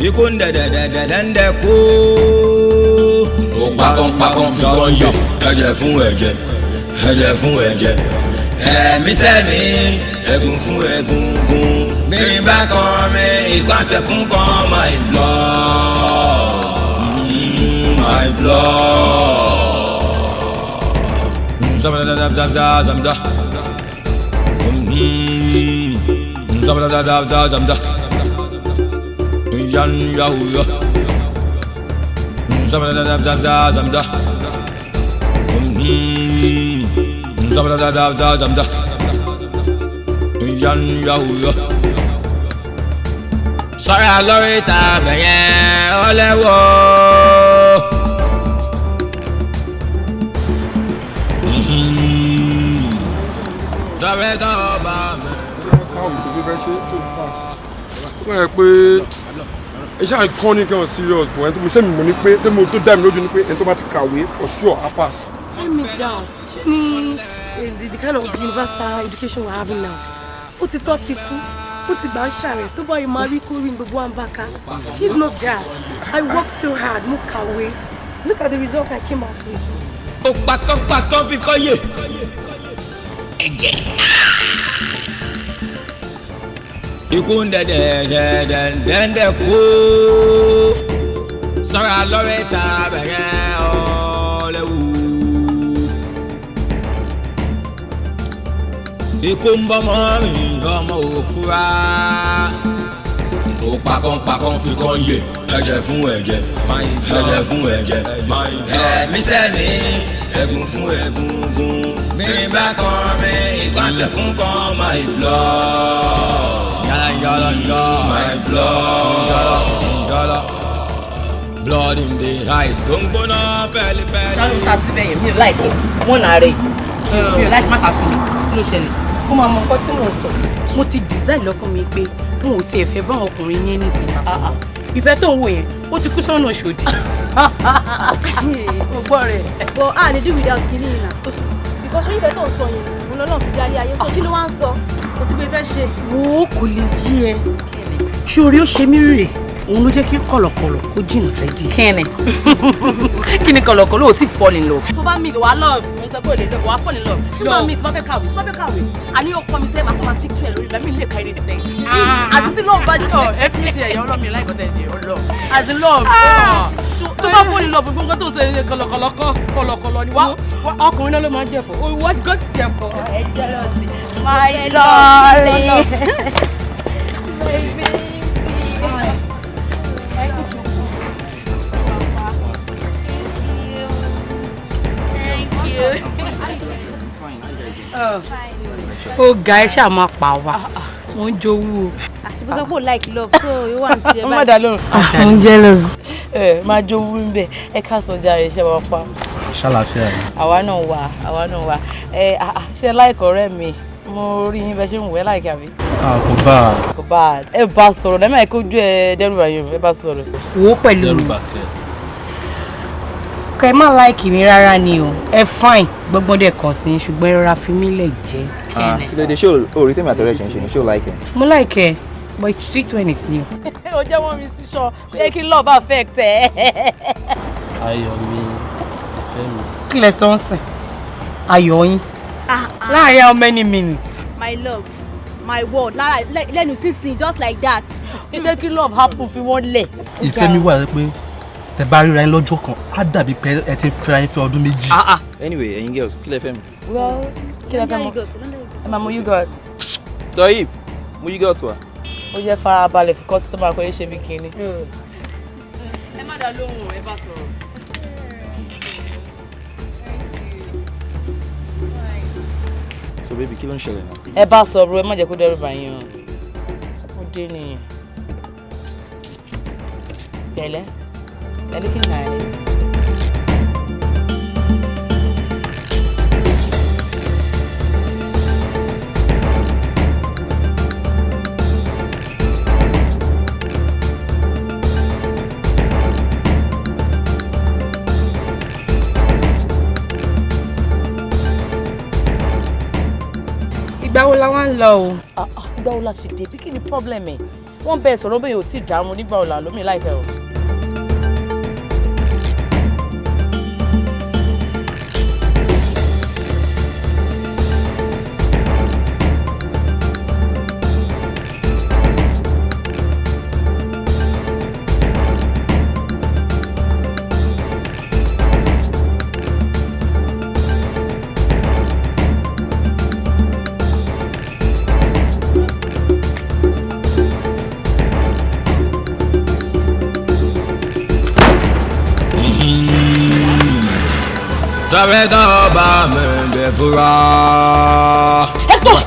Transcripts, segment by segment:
Ikú ń dẹ̀dẹ̀dẹ̀dẹ̀ kú. Ó pakọ́npakọ́n fi kọ́ yè. Ẹ̀jẹ̀ fún ẹ̀jẹ̀, ẹ̀jẹ̀ fún ẹ̀jẹ̀. Ẹ̀mí sẹ́mi, ẹ̀gún fún ẹ̀gúngún. Bí n bá kàn mí, ikú àtẹ fún kan. My blood, my blood. Zamda. Zamda. Yan yahu ya. Zamda zamda. Zamda zamda. Yan yahu ya. Sọ́ra lórí tàbí yẹn ó léwu. Tàbí tó bá mi. Káwọn tó gbé fẹ́ ṣe tó pass. Ó yẹ pé iṣẹ́ àìkọ́ ní kí wọ́n serious, but ẹni tó mo ṣe mi mọ̀ ní pé tó mo tó dá mi lójú ni pé ẹni tó bá ti kàwé, for sure á pass. Spare me doubt. Ṣé ní the kind of universal education we're having now? Ó ti tọ́ ti kú, ó ti gbà ń ṣàrẹ̀ tó bá yìí máa rí kó rí gbogbo wa ń bá ká. If not that, I worked so hard, mo kàwé. Look at the result I came out with. Ó pakọ́pakọ́ fi kọ́ yè. Ẹ̀jẹ̀. Ikú ń dẹ̀dẹ̀dẹ̀dẹ̀dẹ̀ kú. Sọ́ra lórí tàbí yẹn ó léwu. Ikú ń bọ́ mọ́ mi, ọmọ òfurá. Ó pakọ́npakọ́n fi kọ́ yè. Ẹ̀jẹ̀ fún ẹ̀jẹ̀, ẹ̀jẹ̀ fún ẹ̀jẹ̀. Ẹ̀mí sẹ́mi, ẹ̀gún fún ẹ̀gúngún. Bí n bá kàn mí, ìgbàlẹ̀ fún kan. My blood. Yàrá yàrá yàrá. My blood. Yàrá. Blood in the eyes. Ó ń gbóná fẹ́lifẹ́li. Ṣáà ló ta síbẹ̀ yẹn, mi ò like ẹ̀ wọ́n nà rẹ̀, mi ò like má ta fún mi. Kí ló ṣẹlẹ̀? Ó máa mọ nǹkan tí mò ń sọ. Mo ti design lọ́kàn mi pé n ò tiẹ̀ fẹ́ bá ọkùnrin yẹn ní ti. Ìfẹ́ tó ń wò yẹn, ó ti kú sọ́nà Òṣòdì. O gbọ́ rẹ̀. But a lè do without kini yìí na, because oyin ìfẹ́ tó ń sọ yẹn, òun lọ́nà fi dálé ayé sọ. Kí ló wá ń sọ? Kò sí pé fẹ́ ṣe. Wo, kò lè yí ẹ. Ṣé orí ó ṣe mí rè? Òun ló jẹ́ kí kọ̀lọ̀kọ̀lọ̀ kó jìnnà sẹ́dí. Kíni kí ni kọ̀lọ̀kọ̀lọ̀ ò tí fall in love? Tó bá meet wàá love, mo sọ pé ò lè love, wàá fall in love. Tó bá meet, tó bá fẹ́ kàwé, tó bá fẹ́ kàwé, àní ọkọ mi sẹ́yìn máa kọ́ máa picture ẹ̀ lórí mi, mi lè ka eré dìtẹ̀. Àti tí love bá jẹ́ ọ ẹ fi ṣe ẹ̀yà ọlọ́mi láìkọ́ tẹ̀ ṣe ọlọ́ as in love. Tó bá fall in love, gbogbo nǹkan tó ń ṣe kọ̀lọ̀kọ̀lọ̀ kọ́ kọ̀lọ̀kọ̀lọ̀ ni wá. Ọkùnrin náà ló máa ń jẹ̀fọ́. Ó wá gọ́ jẹ̀fọ́. Ẹ jealous, my darling. Baby. Thank you. Ó ga, ẹ ṣáà máa pa wá. Mo ń jowú o. Àṣìbó sọ pé ò like love, so ìwà àti ẹ Má dá lóhùn. Mo ń jealous. Ẹ máa jowú ń bẹ. Ẹ káàsán jàre, iṣẹ́ wa pa. Ṣàlàáfíà ni. Àwa náà wà, àwa náà wà. Ẹ ṣe like ọ̀rẹ́ mi, mo rí yín bẹ ṣe ń wẹ́ like àbí? Kò bá a. Kò bá a. Ẹ bá a sọ̀rọ̀ lẹ́mọ̀, ẹ kójú ẹ dẹ́rù bàyọ̀, ẹ bá a sọ̀rọ̀. Wo pẹ̀lú Dẹ́rù mi. bà kẹ́. Kẹ má like mi rárá ni o. Ẹ fine, gbọ́ngbọ́n dẹ̀ kàn sí, ṣùgbọ́n ẹ rọra fi mí lẹ̀ jẹ́. Kí ló dé? Ṣé o rí tèmi àtọ̀rẹ́ ṣe ń ṣe ni? Ṣé o like ẹ? Mo like ẹ, but it's sweet when it's new. Ó jẹ́ wọ́n mi sí sọ pé kí love affect ẹ. Ayọ̀ mi, ìfẹ́ mi. Kí lẹ sọ ń sìn? Ayọ̀ yín láàrin how many minutes? My love, my world, lára lẹ́nu sísìn, just like that. Ẹ jẹ́ kí love happen, fi wọ́n lẹ̀. Ìfẹ́ mi wà pé tẹ bá ríra yín lọ́jọ́ kan, á dàbí pé ẹ ti fẹ́ra yín fẹ́ ọdún 2. Anyway, ẹ̀yin girls, kí lẹ fẹ́ mu? Well, kí lẹ fẹ́ mọ̀? Ẹ máa mu yogurt. Sọyí, mú yogurt wá. Ó jẹ́ farabalẹ̀ fi customer kò yẹ ṣe bí kinní. Ẹ má dá lóhùn, ẹ bá sọ̀rọ̀. So baby, kí ló ń ṣẹlẹ̀ náà? Ẹ bá sọ̀rọ̀, ẹ má jẹ́ kó dẹ́rù bà yín o. Ó dé nìyẹn. Pẹ̀lẹ́, ẹ looking nice. Ìgbà wo la wá ń lọ o? Ah, ah, ìgbà wo la ṣe dé bí? Kí ni problem ẹ? Wọ́n bẹ́ẹ̀ sọ̀rọ̀ bẹ́ẹ̀ yóò tí ì dààmú nígbà ọ̀la lómi láìpẹ́ o. Tọ́rẹ́tọ́ bá mi bẹ̀ fura. Hector!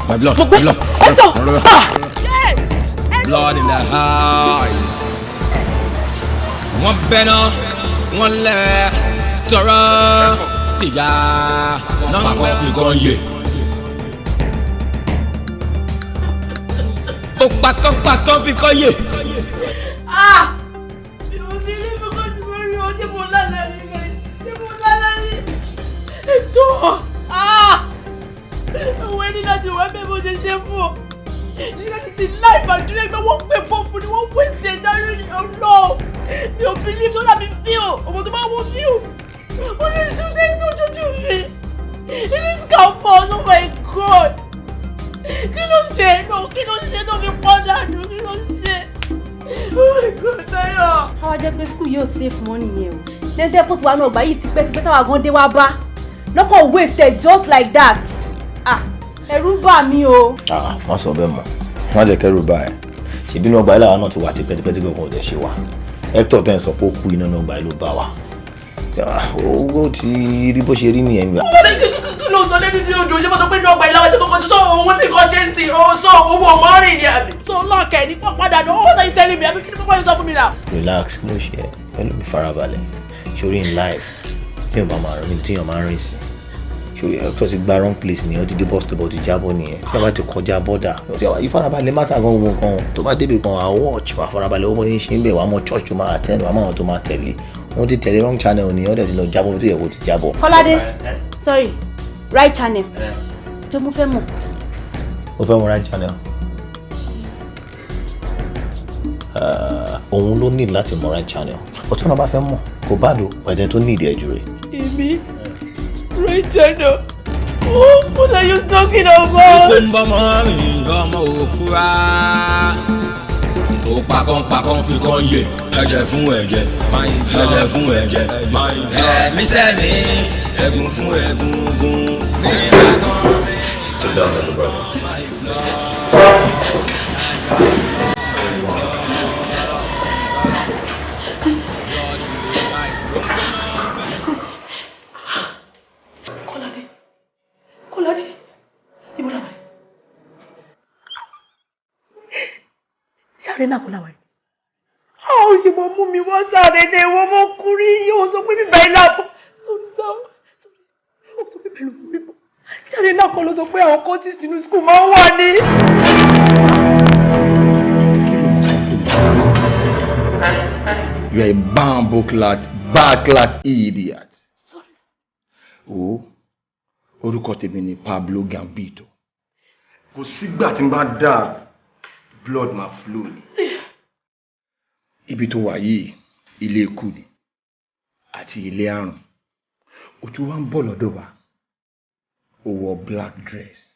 My blood, Mo gbé. my blood, Hector! blood, Ah! blood in the house. Wọ́n bẹ̀nà, wọ́n lẹ̀, tọrọ tìjà. Nọ́mbà fi kan yè. Ó pakánpakán fi kan yè. Ah! Mi ò ní rí mi kó tí mo rí o, ṣé mo lálàá ní ilé? Ṣé mo lálàá ní? Hector! Ah! Òwe ní láti wá bẹ́ẹ̀ bó ṣe ṣe fún ọ. Ní láti ti láì bàdúrà pé wọ́n pè bọ́ fún ni wọ́n wéṣẹ̀ dárí ní ọlọ́. Mi ò believe sọ́dà mi fíò, ọmọ tó bá wo fíò. Ó ní ṣúṣe tó ṣojú mi. It is campus, oh my God. Kí ló ṣe náà? Kí ló ṣe tó fi pọ́ dànù? Kí ló ṣe? Oh my God, Táyọ̀. Àwa jẹ́ pé school yóò safe mọ́ nìyẹn o. Lẹ́ńtẹ́ pọ̀ tí wàá náà gbà yìí tipẹ́tipẹ́ táwa gan dé wá bá. Lọ́kọ̀ wasted just like that. Ah, ẹ̀rù ń bà mí o. Ah, má sọ bẹ́ẹ̀ mọ́, má jẹ́ kẹ́rù bá ẹ̀. Ṣèbí inú ọgbà yìí làwa náà ti wà tipẹ́tipẹ́ tí gbọ̀ngàn ò dẹ̀ ṣe wà. Hector tẹ́ ń sọ pé ó kú iná inú ọgbà yìí ló bá wa. Owó ti rí bó ṣe rí nìyẹn gbà. Wọ́n ní kí ló sọ lẹ́nu tí ojú ṣe bá sọ pé ní ọgbà ìlàwọ̀ tí kòkòtò sọ owó tí nǹkan ṣe ń sìn ó sọ owó ọmọ rìn ní àbí. Sọ lọ́ọ̀kẹ́ ní pọ̀ padà ní owó sẹ́yìn tẹ́lẹ̀ mi àbí kí ni pọ́pọ́ yẹn sọ fún mi náà. Relax, kí ló ṣe ẹ́? Pẹ̀lú mi farabalẹ̀. Ṣorí in life, tí yàn bá máa rìn, tí yàn máa rìn sí. Ṣorí Hector ti gba wrong place nìyẹn, ó ti dé bus stop, ó ti jábọ́ nìyẹn. Tí yàn bá ti kọjá border, ìfarabalẹ̀ má tà gan gbogbo nǹkan. Tó bá débi kan, wàá watch, wàá farabalẹ̀, ó mọ ní ṣe ń bẹ̀, wàá mọ church tó máa attend, wàá mọ àwọn tó máa tẹ̀lé. Wọ́n ti tẹ̀lé wrong channel nìyẹn, ó dẹ̀ ti lọ jábọ́ tó yẹ kó ti jábọ́. Kọ́ládé, sorry, right channel. Jọ mo fẹ́ mọ̀. Ó fẹ́ mọ right channel. Òun ló need láti mọ right channel. Ọ̀tún náà bá fẹ́ mọ̀, kò bá dò, ẹ̀jẹ̀ tó need ẹ̀ jù rẹ̀. Èmi, right channel. Oh, what are you talking about? Ikú ń bọ́ mọ́ mi, ọmọ ò fura. Ó pakánpakán fi kan yè. Ẹ̀jẹ̀ fún ẹ̀jẹ̀, ẹ̀jẹ̀ fún ẹ̀jẹ̀. Ẹ̀mí sẹ́mi, ẹ̀gún fún ẹ̀gúngún. Sit down, little brother. Kọ́ládé, Kọ́ládé, ibo la wà yìí? Sáré náà kọ́ la wà yìí. A ò ṣe mọ mú mi wá sáré ní ìwọ ọmọkùnrin yìí ó sọ pé bíbá ilé àbọ̀. Sórí sáà, ó sọ pé pẹ̀lú mi bọ̀. Sáré náà kọ́ ló sọ pé àwọn coaches nínú school máa ń wà ní. You are a bamboclat, backlot idiot. O, orúkọ tèmi ni Pablo Gambito. Kò sígbà tí n bá dà blood ma flow ni. Ibi tó wà yìí, ilé ikú ni àti ilé àrùn. O tún wá ń bọ̀ lọ́dọ̀ wa. O wọ black dress,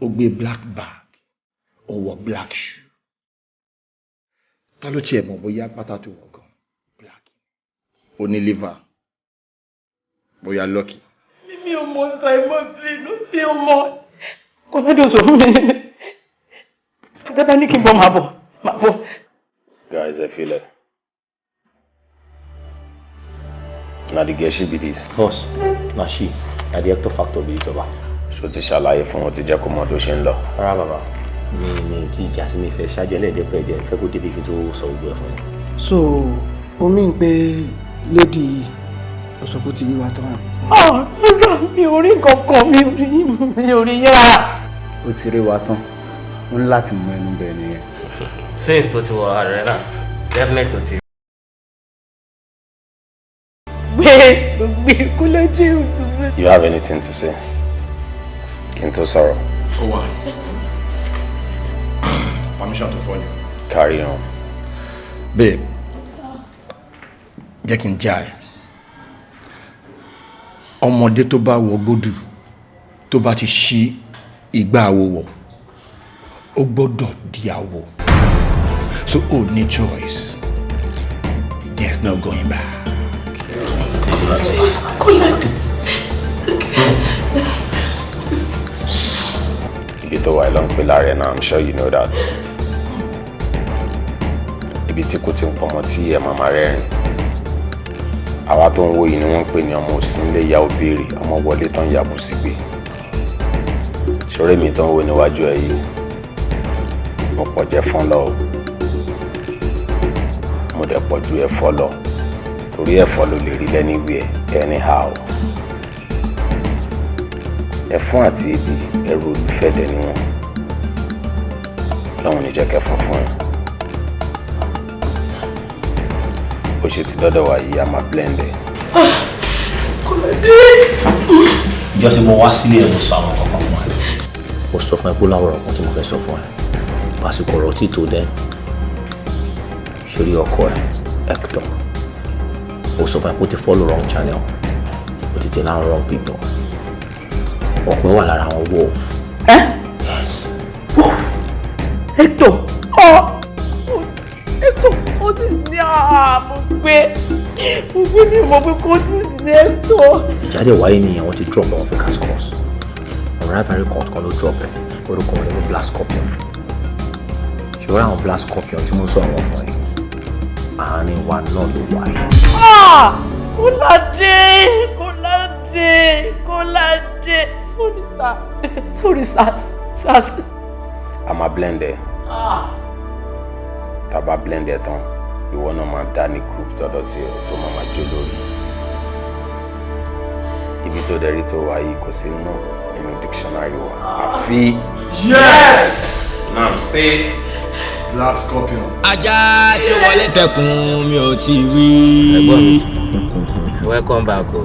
o gbé black bag, o wọ black shoe. Ta ló tiẹ̀ mọ̀ bóyá pátá tó wọ̀ gan black. O ní liver, bóyá lucky. Mi ò mọ̀ Simon bínú, mi ò mọ̀. Kọ́ládé ò sọ fún mi. Tẹ́bá ní kí n bọ̀ máa bọ̀, máa bọ̀. Guys, I feel it. Na the girl she be this. Boss, na she, na the Hector factor be it baba. Ṣó ti ṣàlàyé fún wọn ti jẹ́ kó mọ tó ṣe ń lọ. Rárá bàbá, mi ti ìjà sí mi fẹ́ ṣáájú ẹlẹ́ẹ̀dẹ́pẹ́ ẹ̀jẹ̀ fẹ́ kó débi kí n tó sọ gbogbo ẹ̀ fún yín. So, o mean pé lady yìí ló sọ pé ó ti rí wa tán àbí? Ah, mi ò rí nǹkan kan, mi ò rí yín rárá. Ó ti rí wa tán, ó ní láti mọ ẹnu bẹ̀ nìyẹn. Since tó ti wọ arena, definitely tó ti Gbé gbé Kọ́ládé ò sọ fún mi. You have anything to say? Kí n tó sọ̀rọ̀. Ó wà. Permission to follow. Carry on. Babe, jẹ́ kí n já ẹ. Ọmọdé tó bá wọ gbódù, tó bá ti ṣí igbá àwo wọ̀, ó gbọ́dọ̀ di àwo. So o ní choice. There's no going back. Kọ́ládé. Ibi tó wà ló ń pè láàrẹ náà, I'm sure you know that. Ibi tí kò ti ń pọmọ tí ẹ màmá rẹ́rìn. Àwa tó ń wò yìí ni wọ́n ń pè ní ọmọ òsínlé ìyá òbéèrè, ọmọ wọlé tán yàbò sígbè. Ṣọ̀rẹ́ mi tó ń wò níwájú ẹ yìí, mo pọ̀ jẹ́ fọ́n lọ o. Mo dẹ̀ pọ̀ ju ẹ̀fọ́ lọ, torí ẹ̀fọ́ ló lè rí lẹ́niwẹ̀ẹ́ anyhow. Ẹ̀fọn àti ebi ẹrù olùfẹ́ dẹ̀ ni wọ́n. Ọlọ́run ní jẹ́ kẹ́fọn fún ẹ. Bó ṣe ti dọ́dọ̀ wá yìí, a máa blend ẹ̀. Kọ́ládé. Ìjọ tí mo wá sílé ẹ̀, mo sọ àwọn kankan fún ẹ. Mo sọ fún ẹ pé láwọn ọ̀rọ̀ kan tí mo fẹ́ sọ fún ẹ. Pàṣípò ọ̀rọ̀ tí tó dẹ́. Sórí ọkọ ẹ, Hector. Mo sọ fún ẹ pé ó ti follow wrong channel. Ó ti tẹ̀lé àwọn wrong people. Ọ̀pẹ wà lára àwọn wolf. Ẹ́? Yes. Wolf? Hector? Ọ̀! Hector cultist ni mo gbé. Mo gbé mi mọ̀ pé cultist ni Hector. Ìjà dẹ̀ wáyé nìyẹn, wọ́n ti drop àwọn fake scores. Àwọn rivalry court kan ló drop ẹ̀. Orúkọ wọn ni ní Black Scorpion. Ṣùgbọ́n àwọn Black Scorpion tí mo sọ àwọn fún ẹ, àárín wa náà ló wáyé. Ah! Kọ́ládé! Kọ́ládé! Kọ́ládé! Sorry sir. Sorry sir. Sir. A máa blend ẹ̀. Tá a bá blend ẹ̀ tán, ìwọ náà máa dá ní group tọ́dọ̀ tiẹ̀ tó máa máa jó lórí. Ibi tó dẹ̀ rí tó wà yìí, kò sí no nínú dictionary wa. Àfi. Yes! Now say. Black Scorpion. Ajá tí ó wọlé tẹkùn mi ò tí ì rí. Ẹ̀gbọ́n mi, welcome back o.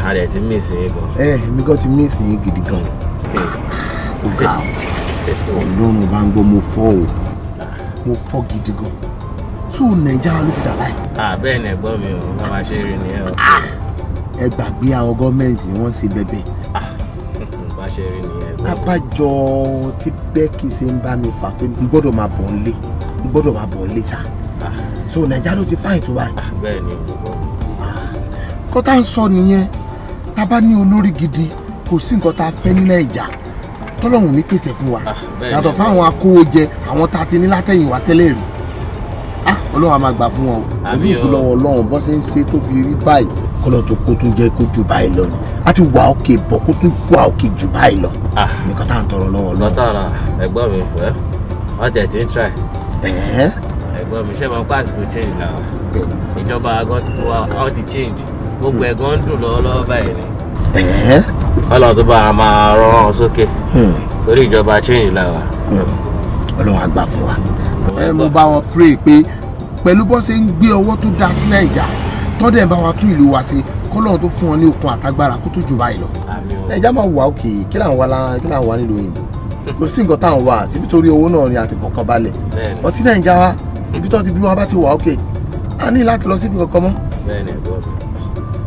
A dẹ̀ ti miss yín gan. Ẹ èmi gan ti miss yín gidi gan. Ó ga ọ, Ọlọ́run bá ń gbọ́, mo fọ́ o, mo fọ́ gidi gan. So Nàìjíríà ló ti dà báyìí? Ah, bẹ́ẹ̀ ni ẹ̀gbọ́n mi o, wọ́n máa ṣe rí nìyẹn o. Ẹ gbàgbé àwọn gọ́ọ̀mẹ̀ntì, wọ́n ṣe bẹ̀bẹ̀. Bá ṣe rí nìyẹn, ẹ̀gbọ́n mi. Abájọ tí Becky ṣe ń bá mi fà pé n gbọ́dọ̀ máa bọ̀ ń lé, n gbọ́dọ̀ máa bọ̀ ń lé sá. So Nàìjíríà ló ti fáyìn tó báyìí? Bẹ́ẹ̀ ni, ẹ̀gbọ́n mi. Kọ́ tá ń sọ nìyẹn, tá a bá ní olórí gidi, kò sí nǹkan tá a fẹ́ ní Nàìjà tọ́lọ́hún ní pèsè fún wa Bẹ́ẹ̀ ni. Yàtọ̀ fáwọn akówójẹ, àwọn tá a ti ní látẹ̀yìnwá tẹ́lẹ̀ rí. Ah, Ọlọ́run á máa gbà fún wọn o. Àmín Pẹ̀lú o. ìgbìlọ́wọ́ Ọlọ́run, bọ́ ṣe ń ṣe tó fi rí báyìí, kọ́lọ́ tó kó tún jẹ́ kó ju báyìí lọ ni. A ti wà òkè bọ̀, kó tún wà òkè ju báyìí lọ nìkan tá à ń tọrọ lọ́wọ́ Ọlọ́run. Lọ́tọ̀ náà, ẹ̀gbọ́n mi, wẹ́ wọ́n tẹ̀ tí ń try. Ẹ̀ẹ́. Ẹ̀gbọ́n mi, ṣé mo pa àsìkò change náà? Ìjọba gan tuntun wa, wọ́n ti change. Gbogbo ẹ̀gbọ́n ń dùn lọ́wọ́lọ́wọ́ báyìí ni. Ẹ̀ẹ́. Kọ́lọ́ tó bá a máa rán wọn sókè. Torí ìjọba change la wà. Ọlọ́run á gbà fún wa. Ẹ mo bá wọn pray pé pẹ̀lú bó ṣe ń gbé ọwọ́ tó dá sí Nàìjà, tọ́dẹ̀ ń bá wa tún ìlú wa ṣe, kọ́lọ́run tó fún wọn ní okun àtagbára kó tó jù báyìí lọ. Nàìjà máa wà òkè. Kí là ń wá kí là ń wá nílùú òyìnbó? Kò sí nǹkan tá à ń wá síbi, torí owó náà ni àti fọkànbalẹ̀. Ọtí Nàìjà wa, ibi tó ti bí wọn bá ti wà òkè, a ní láti lọ síbi kankan mọ́. Bẹ́ẹ̀ni, ẹ̀gbọ́n mi.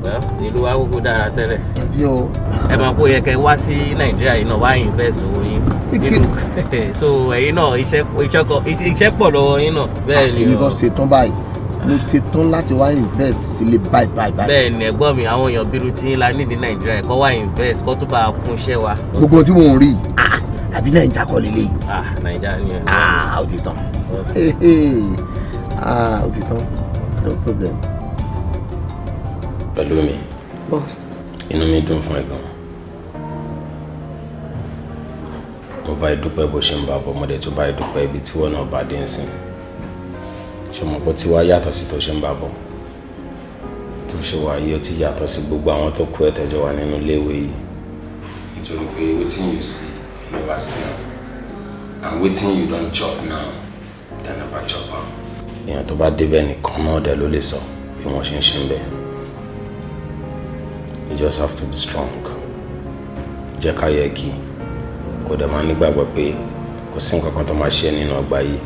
Well, ìlú wa kúkú dára tẹ́lẹ̀. Bí o. Ẹ máa kó yẹ kẹ́ wá sí Nàìjíríà yìí náà, wá invest owó yín nínú. So ẹ̀yin náà, iṣẹ́ pọ̀ lọ́wọ́ yín náà. Bẹ́ẹ̀ ni Èmi o. kan ṣetán báyìí, mo ṣetán láti wá invest sílé báyìí báyìí báyìí. Bẹ́ẹ̀ ni, ẹ̀gbọ́n mi, àwọn èèyàn bírú tí ń la ní ní Nàìjíríà kọ́ wá invest, kó tún bá a kún iṣẹ́ wa. Gbogbo tí mò ń rí yìí, ah, àbí Nàìjà kọ́ lélẹ́yìí? Ah, Nàìjíríà ni ẹ. Ah, ó ti tán. Ah, ó ti tán, no problem. Pẹ̀lú mi. Boss. Inú mi dùn fún ẹ gan. Mo bá ẹ dúpẹ́ bó ṣe ń bá bọ̀, mo dẹ̀ tún bá ẹ dúpẹ́ ibi tí wọ́n náà bá dé ń sìn. Ṣé mo pé tiwa yàtọ̀ sí tó ṣe ń bá bọ̀? Tó ṣe wà yìí, ó ti yàtọ̀ sí gbogbo àwọn tó kú ẹ̀ tẹ́jọ́ wà nínú iléèwé yìí. Nítorí pé wetin you see, you never see am. And wetin you don chop now, they never chop am. Èèyàn tó bá débẹ̀ nìkan náà dẹ̀ ló lè sọ bí wọ́n ṣe ń ṣe ń bẹ̀. You just have to be strong. Jẹ́ ká yẹ kí kò dẹ̀ máa nígbàgbọ́ pé kò Kò sí nǹkan kan tó máa ṣe nínú ọgbà yìí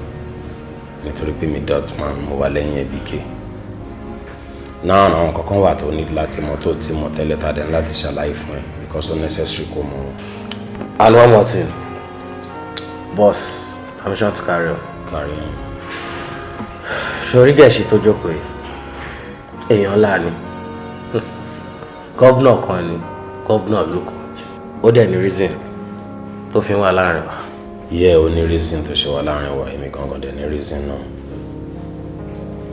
nítorí pé mi Dotman mo wà lẹ́yìn ẹbí ké náà. Àwọn kankan wà tó ní láti mọ̀ tó ti mọ̀ tẹ́lẹ̀ tá a dẹ̀ ní láti ṣàlàyé fún ẹ because ó necessary kó mọ̀ wọn. And one more thing, boss, permission to carry on. Carry on. Sori Gẹ̀ẹ́sì tó jókòó yìí, èèyàn ńlá ni. Governor kan ni, governor ìlú kan. Ó dẹ̀ ní reason tó fi ń wà láàrin wa. Yeah, ó ní reason tó ṣe wà láàrin wa. Èmi gangan dẹ̀ ní reason náà.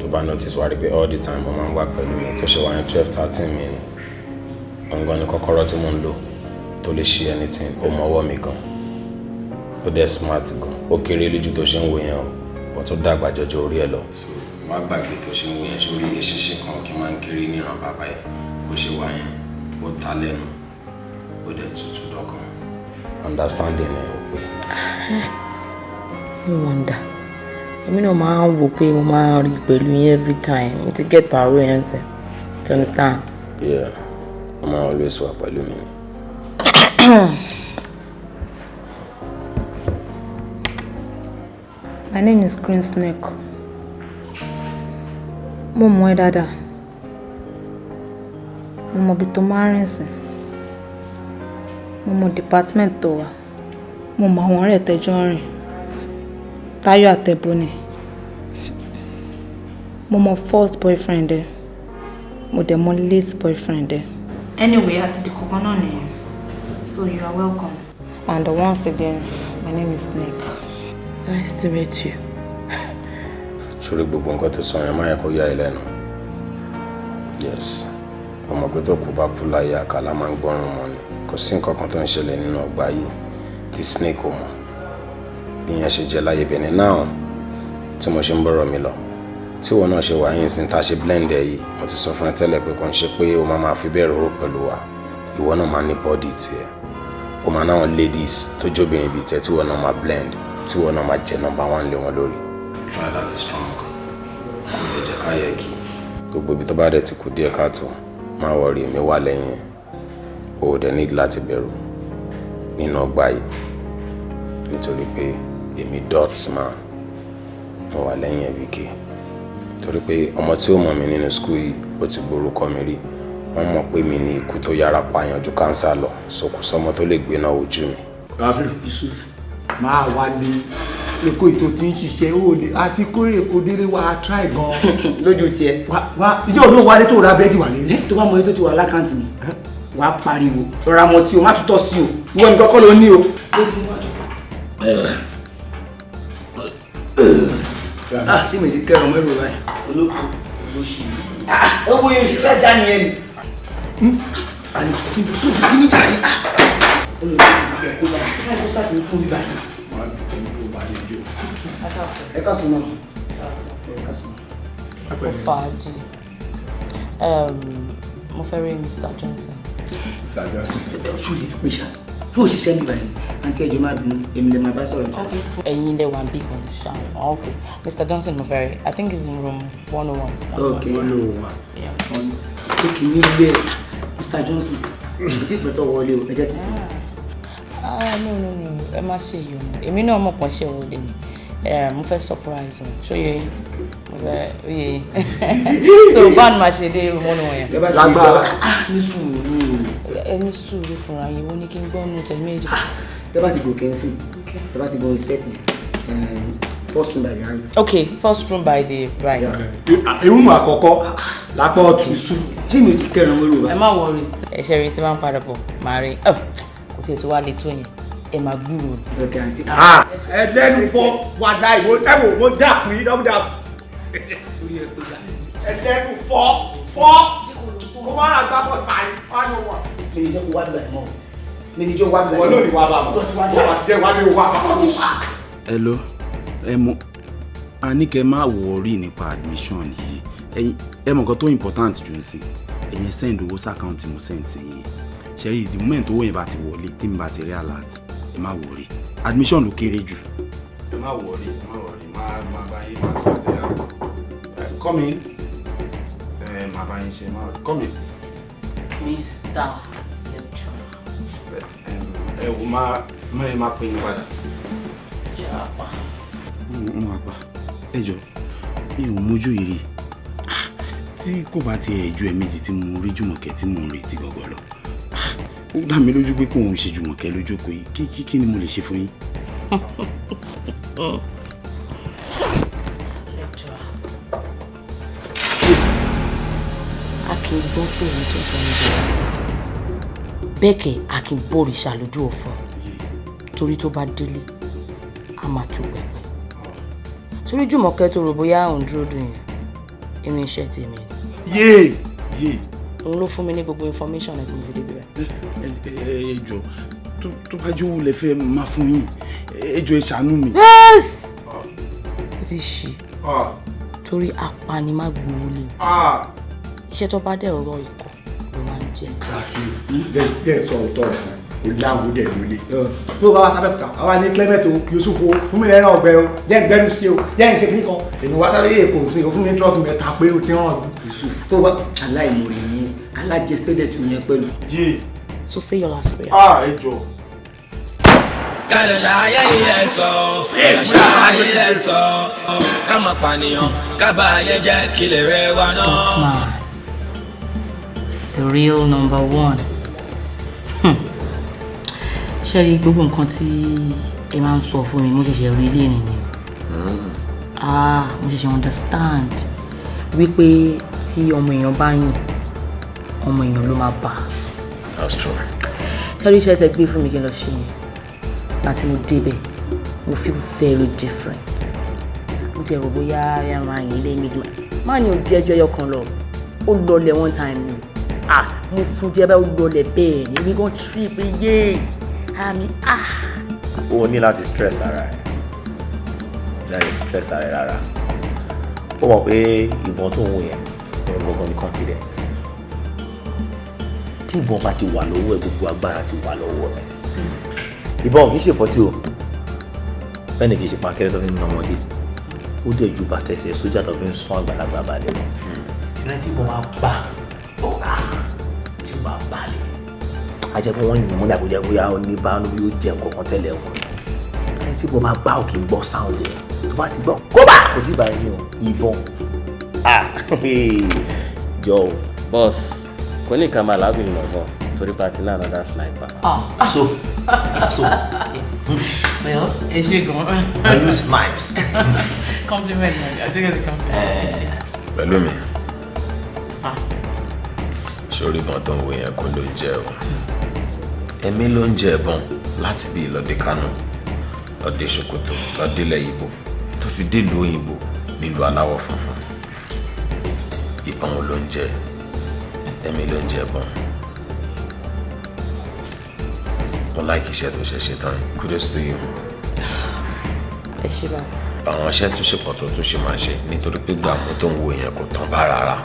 Tó bá notice, wá rí pé all the time ó máa ń wà pẹ̀lú mi. Tó ṣe wà ní 12, 13 mi ni gangan ní kọ́kọ́rọ́ tí mo ń lò tó lè ṣe anything. Ó mọ ọwọ́ mi gan, ó dẹ̀ smart gan. Ó kéré lójú tó ṣe ń wò yẹn o, but tó dàgbà jọjọ orí ẹ lọ. Má gbàgbé, tó ṣe ń wò yẹn sórí eṣinṣin kan kí máa ń kéré níran bàbá yẹn. Bó ṣe wà yẹn, ó ta lẹ́nu, ó dẹ̀ tutù dọ́kàn. Understanding ẹ̀ ò pé. No wonder. Èmi náà máa ń wò pé mo máa ń rí pẹ̀lú yín every time. Mo ti get pàrọ̀ yẹn sìn. Do you understand? Yeah, ó máa always wà pẹ̀lú mi ni. My name is Green Snake. Mo mọ̀ ẹ́ dáadáa. Mo mọ̀ ibi tó máa ń rìn sí. Mo mọ̀ department tó wà. Mo mọ̀ àwọn ọ̀rẹ́ tẹ́jọ́ ń rìn. Táyọ̀ àtẹ̀bọ́nì. Mo mọ̀ first boyfriend ẹ. Mo dẹ̀ mọ̀ late boyfriend ẹ. Anyway, àti di kankan náà nìyẹn. So you are welcome. And once again, my name is Snake. Nice to meet you. Sórí gbogbo nǹkan tó sọ yẹn, má yẹ kó yà ẹ́ lẹ́nu. Yes, ọmọ pé tó kú bá kú láyé, àkàlà máa ń gbọ́rùn mọ́ ni. Kò sí nǹkan kan tó ń ṣẹlẹ̀ nínú ọgbà yìí tí Snake ò mọ̀. Bí yẹn ṣe jẹ́ láyé bẹ̀rẹ̀ náà tí mo ṣe ń bọ̀rọ̀ mi lọ, tí ìwọ náà ṣe wà yín sí tá a ṣe blend ẹ yìí, mo ti sọ fún ẹ tẹ́lẹ̀ pé kò ń ṣe pé o máa máa fi bẹ́ẹ̀ rò pẹ̀lú wa. Ìwọ náà máa ní body tiẹ̀, o máa náwọn ladies tó jóbìnrin bíi tiẹ̀ tí ìwọ náà máa blend, tí ìwọ náà máa jẹ number one lé wọn lórí. Try láti strong, kò lè jẹ́ ká yẹ kí gbogbo ibi tó bá dẹ̀ ti kù díẹ̀ káàtó, má worry, èmi wà lẹ́yìn ẹ̀. O ò dẹ̀ need láti bẹ̀rù nínú ọgbà yìí nítorí pé èmi Dotman mo wà lẹ́yìn ẹ̀ wíkẹ́, torí pé ọmọ tí ó mọ̀ mí nínú school yìí, ó ti gborúkọ mi rí. Wọ́n mọ̀ pé mi ní ikú tó yára pààyàn ju cancer lọ, so kò sọ́mọ tó lè gbéná ojú mi. Rafiu. Yusuf, máa wá ní Èkó ètò tí ń ṣiṣẹ́ ó lè àti kórè Èkó délé wa try gan. Lójú tiẹ̀. Wá ìjọ òun wálé tó ra búrẹ́dì wà lé. Tó bá mọ iye tó ti wà lákàntì mi, wàá pariwo rọra mọ tí o má tutọ́ sí o. Ìwọ nìkan kọ́ ló ní o. Ah, ṣé mi ti kẹrùn mẹ́rù báyìí? Olóko ló ṣì. Ó bóyá oṣù ṣájà ni ẹ nì. Àní tí tó ti kí ní jàre. Olùkọ́ kó bá káyọ̀ kó sáà kí n kún bí báyìí. Ẹ káàsán náà. Ẹ káàsán. Ó fàájì. Mo fẹ́ rí Mr. Johnson. Mr. Johnson. Ṣó lè pè ṣá? Tó òṣìṣẹ́ mi báyìí, àǹtí, ẹjọ́ má bínú, èmi lè máa bá sọ̀rọ̀ jù. Ẹ̀yin lẹ wà bí kan ṣá. Okay. Mr. Johnson mo fẹ́ rí. I think he's in room 101. Ok, 101. Ó kì í ní ilé Mr. Johnson. Kò tí ì pẹ́ tó wọlé o, ẹ jẹ́ kí n. Ah, no, no, no, ẹ má ṣe yìí o. Èmi náà mọ̀ pọ́n ṣe wọlé mi. Mo fẹ́ surprise wọn. Ṣó yẹ yín? Mo fẹ́ ó yẹ yín. So báwo ni màá ṣe dé room 101 yẹn? Lágbára. Ní sùúrù. Ẹ ní sùúrù fúnra yín, ó ní kí n gbọ́ nù tẹ̀ méjì. Tẹ́ bá ti gòkè ń sìn, tẹ́ bá ti gun step yẹn, first room by the right. Okay, first room by the right. Irúmọ̀ àkọ́kọ́ lápá ọ̀tún. Ṣé mi ò ti kẹrùn mọ́rò báyìí? Ẹ má worry. Ẹ ṣe rí tí máa ń padà bọ̀, màá rí. Kò tiẹ̀ tó wá le tó yẹn. Ẹ máa gbúròó. Okay, àǹtí. Ẹ lẹ́nu fọ́ wàdà ìwọ ẹ wò mo dà fún yín dọ́bù dà. Ẹ lẹ́nu fọ́ fọ́ kó má ra gbá bọ̀ tàyí fánú wọn. Mi ní jẹ́ kó wá bíbá ẹ̀ mọ́. Mi ní jẹ́ kó wá bíbá ẹ̀ mọ́. Wọ́n ló ní wá bá mọ̀. Wọ́n bá ti jẹ́ wá ní wá bá mọ̀. Hello, ẹ mọ̀ a ní kẹ́ má worry nípa admission yìí. Ẹ̀yin ẹ mọ̀ nǹkan tó important jù ń sìn, ẹ̀yin send owó sí account mo send sí yín. Ṣe rí, the moment owó yẹn bá ti wọlé, tí mi bá ti rí alert, ẹ má worry, admission ló kéré jù. Ẹ má worry, ẹ má worry, má má bá yín má sọ ẹ come in, ẹ má bá yín ṣe, má come in. Mr. Lecturer. Ẹ wò má má ẹ má pè yín padà. Ẹ jọ, mi ò mójú ìrì tí kò bá tiẹ̀ ju ẹ̀ẹ̀mejì tí mo rí Jùmọ̀kẹ́ tí mò ń retí gọ́gọ́ lọ. Ó dá mi lójú pé kò ń ṣe Jùmọ̀kẹ́ lójókòó yìí. Kí ni mo lè ṣe fún yín? A kì í gbọ́ tòun tuntun ń bọ̀. Bẹ́ẹ̀ kẹ̀, a kì í bọ̀rìṣà lójú ọ̀fun, torí tó bá délé, a máa tú pẹpẹ. Sórí Jùmọ̀kẹ́ tó rò bóyá òun dúró dùn yẹn, irinṣẹ́ tèmi ni. Yéè yéè. Òun ló fún mi ní gbogbo information ẹ̀ tí mo fi débi rẹ̀. Ẹ jọ, tó bá jẹ́ owó lẹ fẹ́ máa fún yín, ẹ jọ, ẹ ṣàánú mi. Yes, ó ti ṣe torí apanimágbowó lè iṣẹ́ tó bá dẹ̀ rọ ikọ̀ ló máa ń jẹ́. Bẹ́ẹ̀ sọ òótọ́ ọ̀sán kò láwo dẹ̀ lólè. Tó bá wá sábẹ́ kúta, àwa ní Clement o, Yusuf o, fún mi lẹ́ràn ọ̀gbẹ́ o, jẹ́ ìgbẹ́nu sí o, jẹ́ ìṣe kìíní kan. Èmi wá sábẹ́ yé èkó sí o, fún mi ní trọ́ọ̀tù mẹ́ta pé o ti ràn jù. Yusuf, tó bá aláìmoore ni, alájẹsẹ́dẹ̀ tún yẹn pẹ̀lú. So say your last prayer. Ah, ẹ jọ. Kálọ̀ ṣááyé ilẹ̀ sọ, ṣááyé ilẹ̀ sọ, ká má pànìyàn, ká bá ayé jẹ́ kílẹ̀ rẹ̀ wá náà. Batman, the real number one. Ṣé rí gbogbo nǹkan tí ẹ máa ń sọ fún mi, mo ṣẹ̀ṣẹ̀ rí ilé nìyẹn. Ah, mo ṣẹ̀ṣẹ̀ understand wípé tí ọmọ èèyàn bá yìn, ọmọ èèyàn ló máa bà. That's true. Ṣé rí iṣẹ́ tẹ gbé fún mi kí n lọ ṣe yẹn? Láti mo débẹ̀, mo feel very different. Mo ti rò bóyá ẹ máa yìn ilé méjì máa ní ojú ẹjọ́ ẹyọ kan lọ. Ó lọlẹ̀ one time ni. Ah, mo fún jẹ́ báyìí, ó lọlẹ̀ bẹ́ẹ̀ ni. Èmi gan trip yé. Àmì ah. O ní láti stress ara ẹ, láti stress ara ẹ rárá. Ó mọ̀ pé ìbọn tó ń wò yẹn, òun gangan ní confidence. Tí ìbọn bá ti wà lọ́wọ́ ẹ, gbogbo agbára ti wà lọ́wọ́ ẹ. Ìbọn kì í ṣe fọ́tí o, bẹ́ẹ̀ ni kì í ṣe pankẹ́rẹ́ tó fi ń na ọmọdé. Ó dẹ̀ ju bàtẹ̀sẹ̀ sójà tó fi ń sún àgbàlagbà balẹ̀ lọ. Ṣùgbọ́n tí ìbọn bá bá ọ̀gá tí ó bá balẹ̀, a jẹ́ pé wọ́n yìn múlẹ̀ àbújá bóyá ó ní bánú bí ó jẹ nǹkan kan tẹ́lẹ̀ wọn. Ẹni tí ìbọn bá bá ò kì í gbọ́ sound ẹ̀. Tó bá ti gbọ́ kóbá, kò tí ì bá ẹni o, ìbọn ah jọ o. Boss, kò ní ká máa làágùn lọ́gàn torí pa ti ní another sniper. Ah, aso aso. Well, ẹ ṣe gan. Pẹ̀lú snipes. Compliment man, I think it's a compliment. Pẹ̀lú mi, sórí ìbọn tó ń wo yẹn kó ló ń jẹ o. Ẹ̀mí ló ń jẹ ẹ̀bọn láti bí lọ́dẹ Kánò, lọ́dẹ Sokoto, lọ́dẹ ilẹ̀ Ìgbò, tó fi délùú òyìnbó nílùú aláwọ̀ funfun. Ìbọn wo ló ń jẹ? Ẹ̀mí ló ń jẹ ẹ̀bọn. Mo like iṣẹ́ tó ṣe ṣe tán yìí. Kudos to you. Ẹ ṣe bá. Àwọn iṣẹ́ tó ṣe pọ̀ tó tó ṣe máa ṣe, nítorí pé gbàmú tó ń wo yẹn kò tán bá rárá.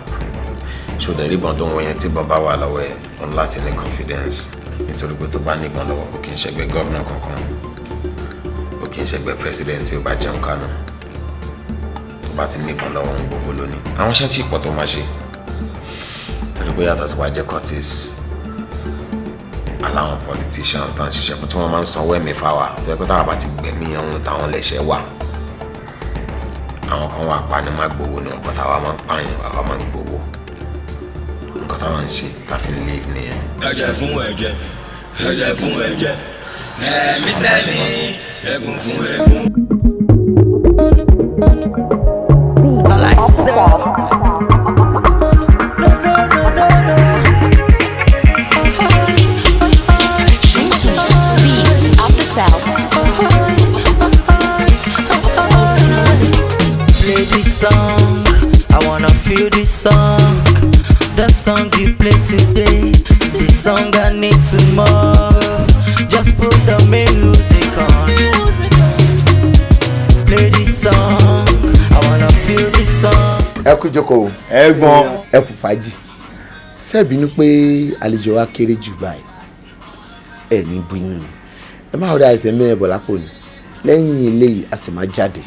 Ṣòdẹ̀ rí ìbọn tó ń wo yẹn, tí ìbọn bá wà lọ́wọ́ ẹ̀, òun láti ní confidence, nítorí pé tó bá níbọn lọ́wọ́, kò kí ń ṣẹgbẹ́ gómìnà kankan, kò kí ń ṣẹgbẹ́ president tí ó bá jẹun kánú. Tó bá ti níbọn lọ́wọ́, ohun gbogbo lónìí. Àwọn iṣẹ́ tí pọ̀ tó máa ṣe, torí pé yàtọ̀ tí wàá jẹ́ cultist, aláwọn politicians tá à ń ṣiṣẹ́ fún tí wọ́n máa ń sanwó ẹ̀mí fáwa, tó yẹ pé táwọn bá ti gbẹ̀mí ohun táwọn lẹ̀ṣẹ̀ wà. Àwọn kan wà pa ni má gbowó ni wọn, bọ́ táwa máa ń pààyàn, àwa máa ń gbowó. Nǹkan táwọn ń ṣe tá fi ń live nìyẹn. Ẹ̀jẹ̀ fún ẹ̀jẹ̀, ẹ̀jẹ̀ fún ẹ̀jẹ̀, ẹ̀mí sẹ́mi, ẹ̀gún fún ẹ̀gún. Play this song, I wanna feel this song. The song you play today, the song I need tomorrow. Just put the music on. Play this song, I wanna feel this song. Ẹ kú jókòó. Ẹ̀gbọ́n. Ẹ kú fàájì. Ṣebí pé àlejò wa kéré jù báyìí? Ẹ ní bínú ni, ẹ má rọra ẹsẹ̀ mẹ́rin bọ̀ lápò ni. Lẹ́yìn eléyìí, a sì máa jáde.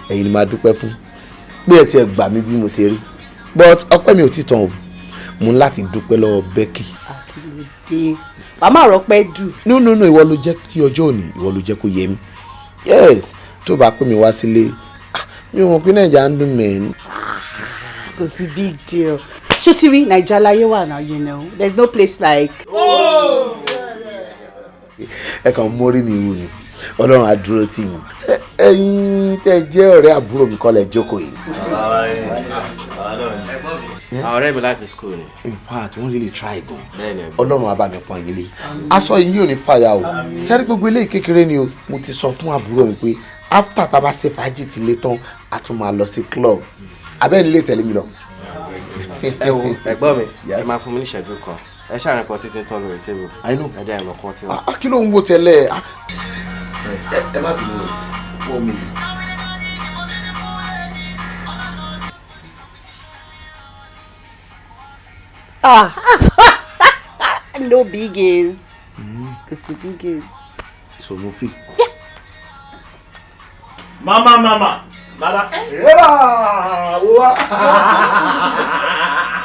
Ẹ̀yin ni máa dúpẹ́ fún pé ẹ tiẹ̀ gbà mí bí mo ṣe rí, but ọpẹ́ mi ò tí tán o. Mo ní láti dúpẹ́ lọ́wọ́ Becky. Àkìlódé, màmá rọ pẹ́ dù. No, no, no, ìwọ ló jẹ́ kí ọjọ́ òní, ìwọ ló jẹ́ kó yẹ mí. Yes, tó bá pè mí wá sílé, Mi ò mọ̀ pé Naija ń dùn mí. Kò sí big deal. Ṣó ti rí Naija láyé wà now, you know. There's no place like. Ẹ kàn mórí mi wù ni. Ọlọ́run á dúró tì yín. Ẹ̀yin tẹ́ jẹ́ ọ̀rẹ́ àbúrò mi kọ́ lẹ jókòó yìí. Àwọn ọ̀rẹ́ mi láti school ni. In fact, wọ́n really try gan. Bẹ́ẹ̀ni, ẹ̀gbọ́n. Ọlọ́run á bá mi pọ́n yín lé. Aṣọ yìí ò ní fàyà o. Sẹ́rí gbogbo eléyìí kékeré ni o. Mo ti sọ fún àbúrò mi pé after tá a bá ṣe fàájì ti lé tán, a tún máa lọ sí club. Abẹ́ni lè tẹ̀lé mi lọ. Ẹ wo ẹ̀gbọ́n mi, ẹ máa fún mi ní ìṣẹ́jú kan. Ẹ ṣàrin kan títí tán lórí tébù. I know. Ẹ jẹ́ ìlọ́kọ́ tí wọ́n. Ah, kí ló ń wo tẹ́lẹ̀? Ah, ẹ má bínú o, 1 minute. Ah, no biggies. Kò sí biggies. So mo fi. Mama, mama, mama. Eba, wo wa.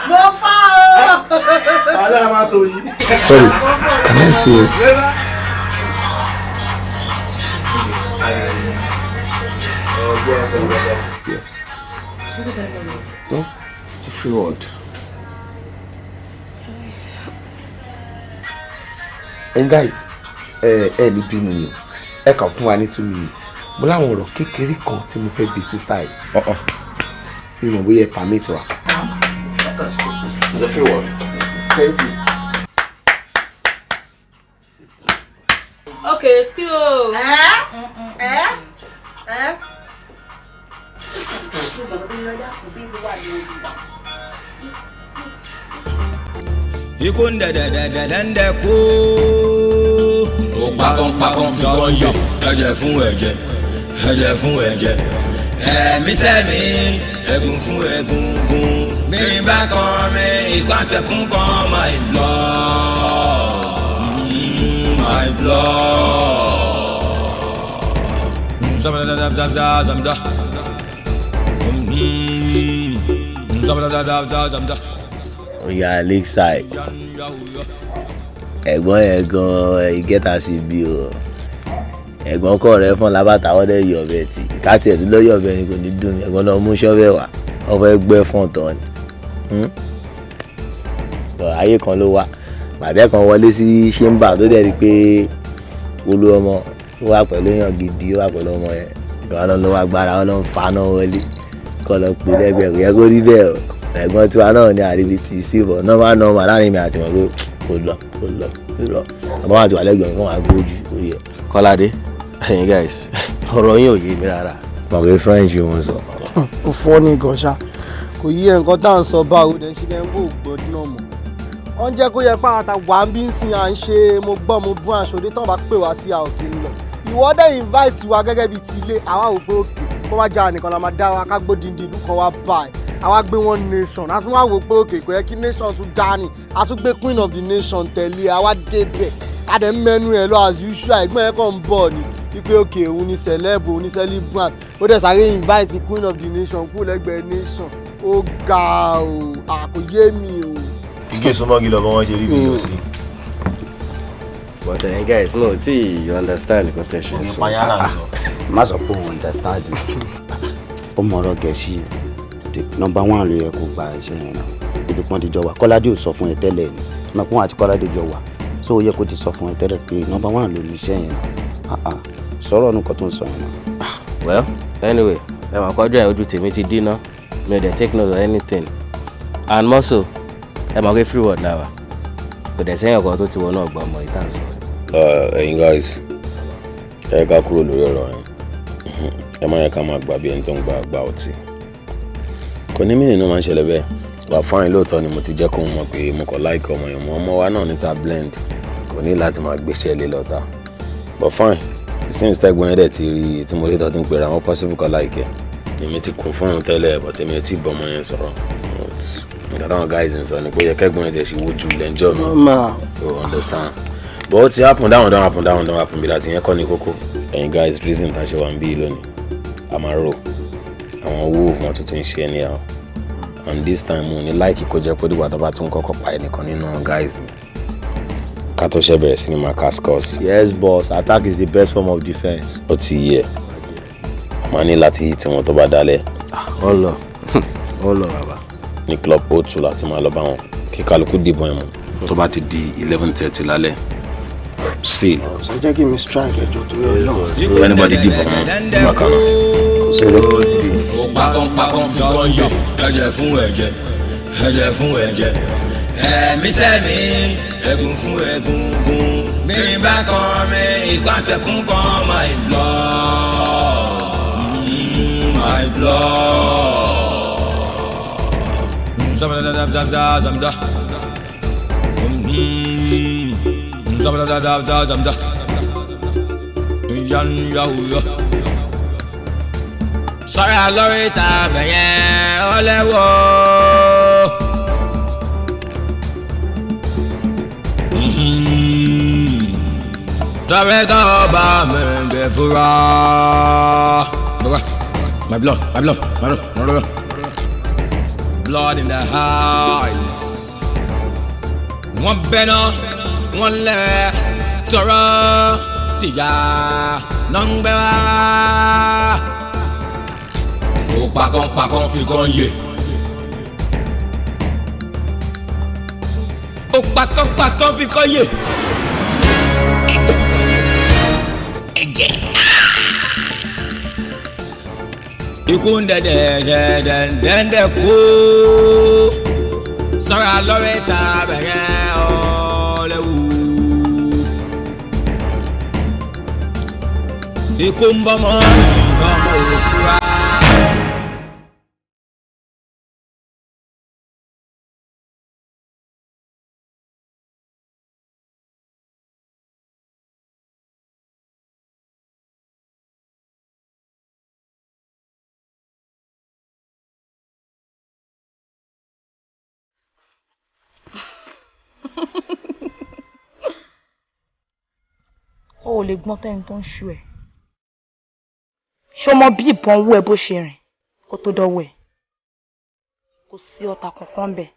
Mo fà o. Alẹ́ máa tó yìí. Sorry, can I see? Yes. No, it's a free word. And guys, ẹ ní bínú ni o, ẹ kàn fún wa ní 2 minutes. Mo láwọn ọ̀rọ̀ kékeré kan tí mo fẹ́ bi sister yìí. Mi mọ̀ bóyá ẹ permit wa. It's a free word. Thank you. Okay, skill. Ẹ ẹ. Ikú ń dẹ̀dẹ̀dẹ̀dẹ̀ ń dẹ̀ kú. Ó pakànpakàn fi kan yè, ẹ̀jẹ̀ fún ẹ̀jẹ̀, ẹ̀jẹ̀ fún ẹ̀jẹ̀. Ẹ̀mí sẹ́mi, ẹ̀gún fún egungun. Bí bá kan mi, ìgbàgbẹ́ fún kan, my blood, my blood. Zabadabadabadabada. Zabadabadabadabada. Oya, Lakeside, ẹ̀gbọ́n yẹn gan get as e be o. Ẹ̀gbọ́n kọ́ rẹ fún lábàtà, wọ́n dẹ̀ yọ̀ ọ̀bẹ tí káàtì ẹ̀ tó lọ́ yọ̀ ọ̀bẹ ni kò ní dùn mí. Ẹ̀gbọ́n lọ mú ṣọ́bẹ̀ wá, wọ́n fẹ́ gbẹ́ fún ọ̀tọ̀ ni. Bọ̀ ayé kan ló wà bàtẹ́ kan wọlé sí ṣéńbà tó dẹ̀ rí pé olú ọmọ ó wà pẹ̀lú èèyàn gidi, ó wà pẹ̀lú ọmọ yẹn ìwà lọ́n lọ́wọ́ agbára wọn ló ń faná wọlé kọ́ lọ pè lẹ́gbẹ̀ẹ́. Kò yẹ kó rí bẹ́ẹ̀ o. Ẹ̀gbọ́n tiwa náà ní àríbi tí sí bọ̀ normal normal láàrin mi àti wọn pé kò lọ, kò lọ, kò lọ. Àmọ́ àti wà lẹ́gbẹ̀ẹ́ wọn àgbójú ó yẹ. Kọ́ládé, ẹ̀yin guys, ọ̀rọ̀ yín ò yé mi rárá. Mọ̀ pé French wọn sọ. Ó fọ́ ní gan ṣá, kò yí ẹ̀ nǹkan tá à ń sọ báwo dẹ̀ ń ṣe lẹ́yìn bó gbọ́dún náà mọ̀. Wọ́n jẹ́ kó yẹ pé àwọn àtàwà ń bí ń sin à ń ṣe mo gbọ́ mo bú àṣọdé tán bá pè wá sí a ò kí ń lọ. Ìwọ dẹ̀ invite wa gẹ́gẹ́ bíi ti ilé àwa ò pé òkè kó má já nìkan la máa dá wa ká gbódìndín ìlú kan wá báyìí. Àwa gbé one nation, a tún wá wò pé òkè kò yẹ kí nation tún dání, a tún gbé queen of the nation tẹ̀lé. Àwa débẹ̀, a dẹ̀ ń mẹ́nu ẹ̀ lọ as usual. Ẹ̀gbọ́n ẹ̀ kàn ń bọ̀ ni wípé òkè òun ni celeb, òun ni celebrant. Ó dẹ̀ sáré invite queen of the nation kú lẹ́gbẹ̀ẹ́ nation. Ó ga o, àkòyé mi o. Igi súnmọ́gi lọ bọ́ wọ́n ṣe rí ibi tó sí. But ẹ̀yin guys, no tí you understand the context. Má sọ pé òun understand mi. Ó mọ ọ̀rọ̀ Gẹ̀ẹ́sì yẹn. Number one ló yẹ kó gba iṣẹ́ yẹn náà. Ibi kan ti jọ wà, Kọ́ládé ò sọ fún ẹ tẹ́lẹ̀ ni mọ̀ pé wọ́n àti Kọ́ládé jọ wà, so ó yẹ kó ti sọ fún ẹ tẹ́lẹ̀ pé number one ló ní iṣẹ́ yẹn náà. Sọ̀rọ̀ nǹkan tó ń sọ yẹn náà. Well, anyway, ẹ mà kọjú ẹ, ojú tèmi ti dínà, mi ò dẹ̀ take note of anything. And more so, ẹ mọ̀ pé free word la wà, kò dẹ̀ sẹ́yìn ọkọ̀ tó ti wọ náà gbọ́ ọmọ ìtàn sọ. Ẹ̀yin guys, ẹ ká kúrò lórí ọ̀rọ̀ yẹn. Ẹ má yẹ ká máa gbà bí ẹni tó ń gba àgbà ọtí. Kò ní mìíràn náà máa ń ṣẹlẹ̀ bẹ́ẹ̀. Wà fáyín lóòótọ́ ni mo ti jẹ́ kó mọ̀ pé mo kàn like ọmọ yẹn mọ́. Ọmọ wa náà níta blend, kò ní láti máa gbéṣẹ́ lé lọ́ta. But fine, since tẹ́gbọ́n yẹn dẹ̀ ti rí tí mo rí tó ti ń pera wọn, possible kọ́ like ẹ̀. Èmi ti kún fún òun tẹ́lẹ̀, but èmi ò tí ì bọ́ ọmọ yẹn sọ̀rọ̀. Nǹkan táwọn guys ń sọ ni pé ó yẹ kẹ́gbọ́n yẹn ti ṣe wojú ilẹ̀ ń jọ mi. You understand? But ó ti happen, that one don happen, that one don happen. Bí láti yẹn kọ́ ni kókó. Ẹ̀yin guys, reason tá a ṣe wà ń bí lónìí, a máa rò àwọn owó wọn tuntun ń ṣe anyhow, and this time mo ní like kó jẹ́ pé dìgbà tó bá tún kọ́kọ́ pa ẹnìkan nínú guys mi ká tó ṣe bẹ̀rẹ̀ sí ni máa cast curse. Yes boss, attack is the best form of defence. Ó ti yẹ, a Máa ní láti hit wọn tó bá dalẹ̀. Ọlọ ọlọ bàbá. Ní club O2 láti máa lọ bá wọn kí kálukú dìbọn ẹ̀ mú. Tó bá ti di 11:30 lálẹ́. Seal. Ṣé jẹ́ kí mi strike ẹjọ́ torí Ọlọ́run. Anybody dìbọn mọ́ bákan náà. Ó pakánpakán fi kán yè ẹ̀jẹ̀ fún ẹ̀jẹ̀ ẹ̀jẹ̀ fún ẹ̀jẹ̀ ẹ̀mí sẹ́mi ẹ̀gún fún ẹ̀gúngún mírin bá kan mi ìkàntẹ̀ fún kan my blood my blood. Sọ́ra lórí tàbí yẹn ó lẹ́wọ̀. Tọ́rẹ́ tó bá mi gbé fúra. My blood, my blood, my blood, my blood. Blood in the eyes. Wọ́n bẹ́ná, wọ́n lẹ̀, tọrọ tìjà náà ń gbẹ wá. Ó pakánpakán fi kán yè. Ó pakánpakán fi kán yè. Ẹ̀jẹ̀. Ikú ń dẹ̀dẹ̀ dẹ̀dẹ̀ dẹ̀dẹ̀ kú. Sọ́ra lórí ta bẹ̀rẹ̀ ọ̀lẹ́wù. Ikú ń bọ́ mọ́ ọmọ òfurufú. O ò lè gbọ́n tẹ́ni tó ń ṣu ẹ̀. Ṣé o mọ bí ìbọn owó ẹ bó ṣe rìn kó tó dọ́wọ́ ẹ̀? Kò sí ọta kankan bẹ̀.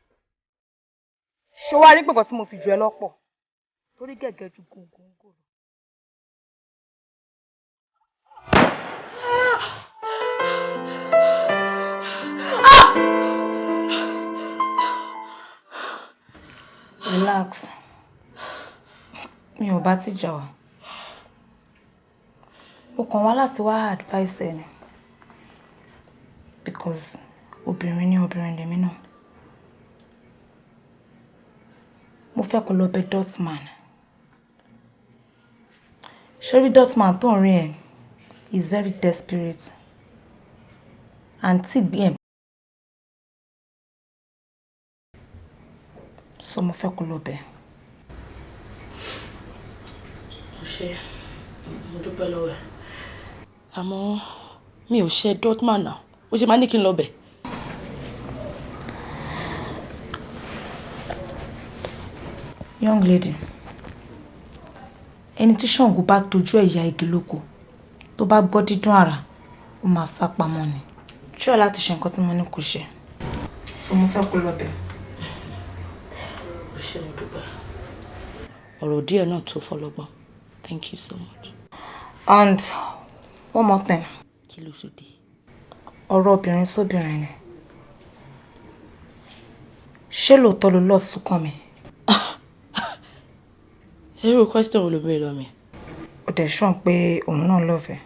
Ṣé o wá rí pẹ̀kọ́ tí mo fi jù ẹ lọ́pọ̀? Torí gẹ̀gẹ́ ju gògóńgò lọ. Relax. Mi ò bá ti jà wá. Mo kàn wá láti wá advice ẹ ni because obìnrin ní obìnrin lèmi náà. Mo fẹ́ kó lọ bẹ̀ Dotman. Ṣorí Dotman tó ń rí ẹ is very desperate and tí gbé ẹ̀. So mo fẹ́ kó lọ bẹ̀. Mo ṣe, mo dúpẹ́ lọ́wọ́ ẹ̀. Àmọ́ mi ò ṣe Dotman náà, ó ṣe máa ní kí n lọ bẹ̀. Young lady, ẹni tí Ṣàngó bá tojú ẹ̀ ya igi lóko, tó bá gbọ́ dídún àrá, ó máa sá pamọ́ ni. Try láti ṣe nǹkan tí mo ní kó ṣe. So mo fẹ́ kó lọ bẹ̀. Ó ṣe, mo dúpẹ́. Ọ̀rọ̀ díẹ̀ náà tó fọlọ́gbọ́n. Thank you so much. And one more thing. Kí ló ṣe dé? Ọ̀rọ̀ obìnrin sóbìnrin ni. Ṣé lóòótọ́ lo love Súnkànmí? Irú question wo ló béèrè lọ́wọ́ mi? Ó dẹ̀ sure pé òun náà love ẹ.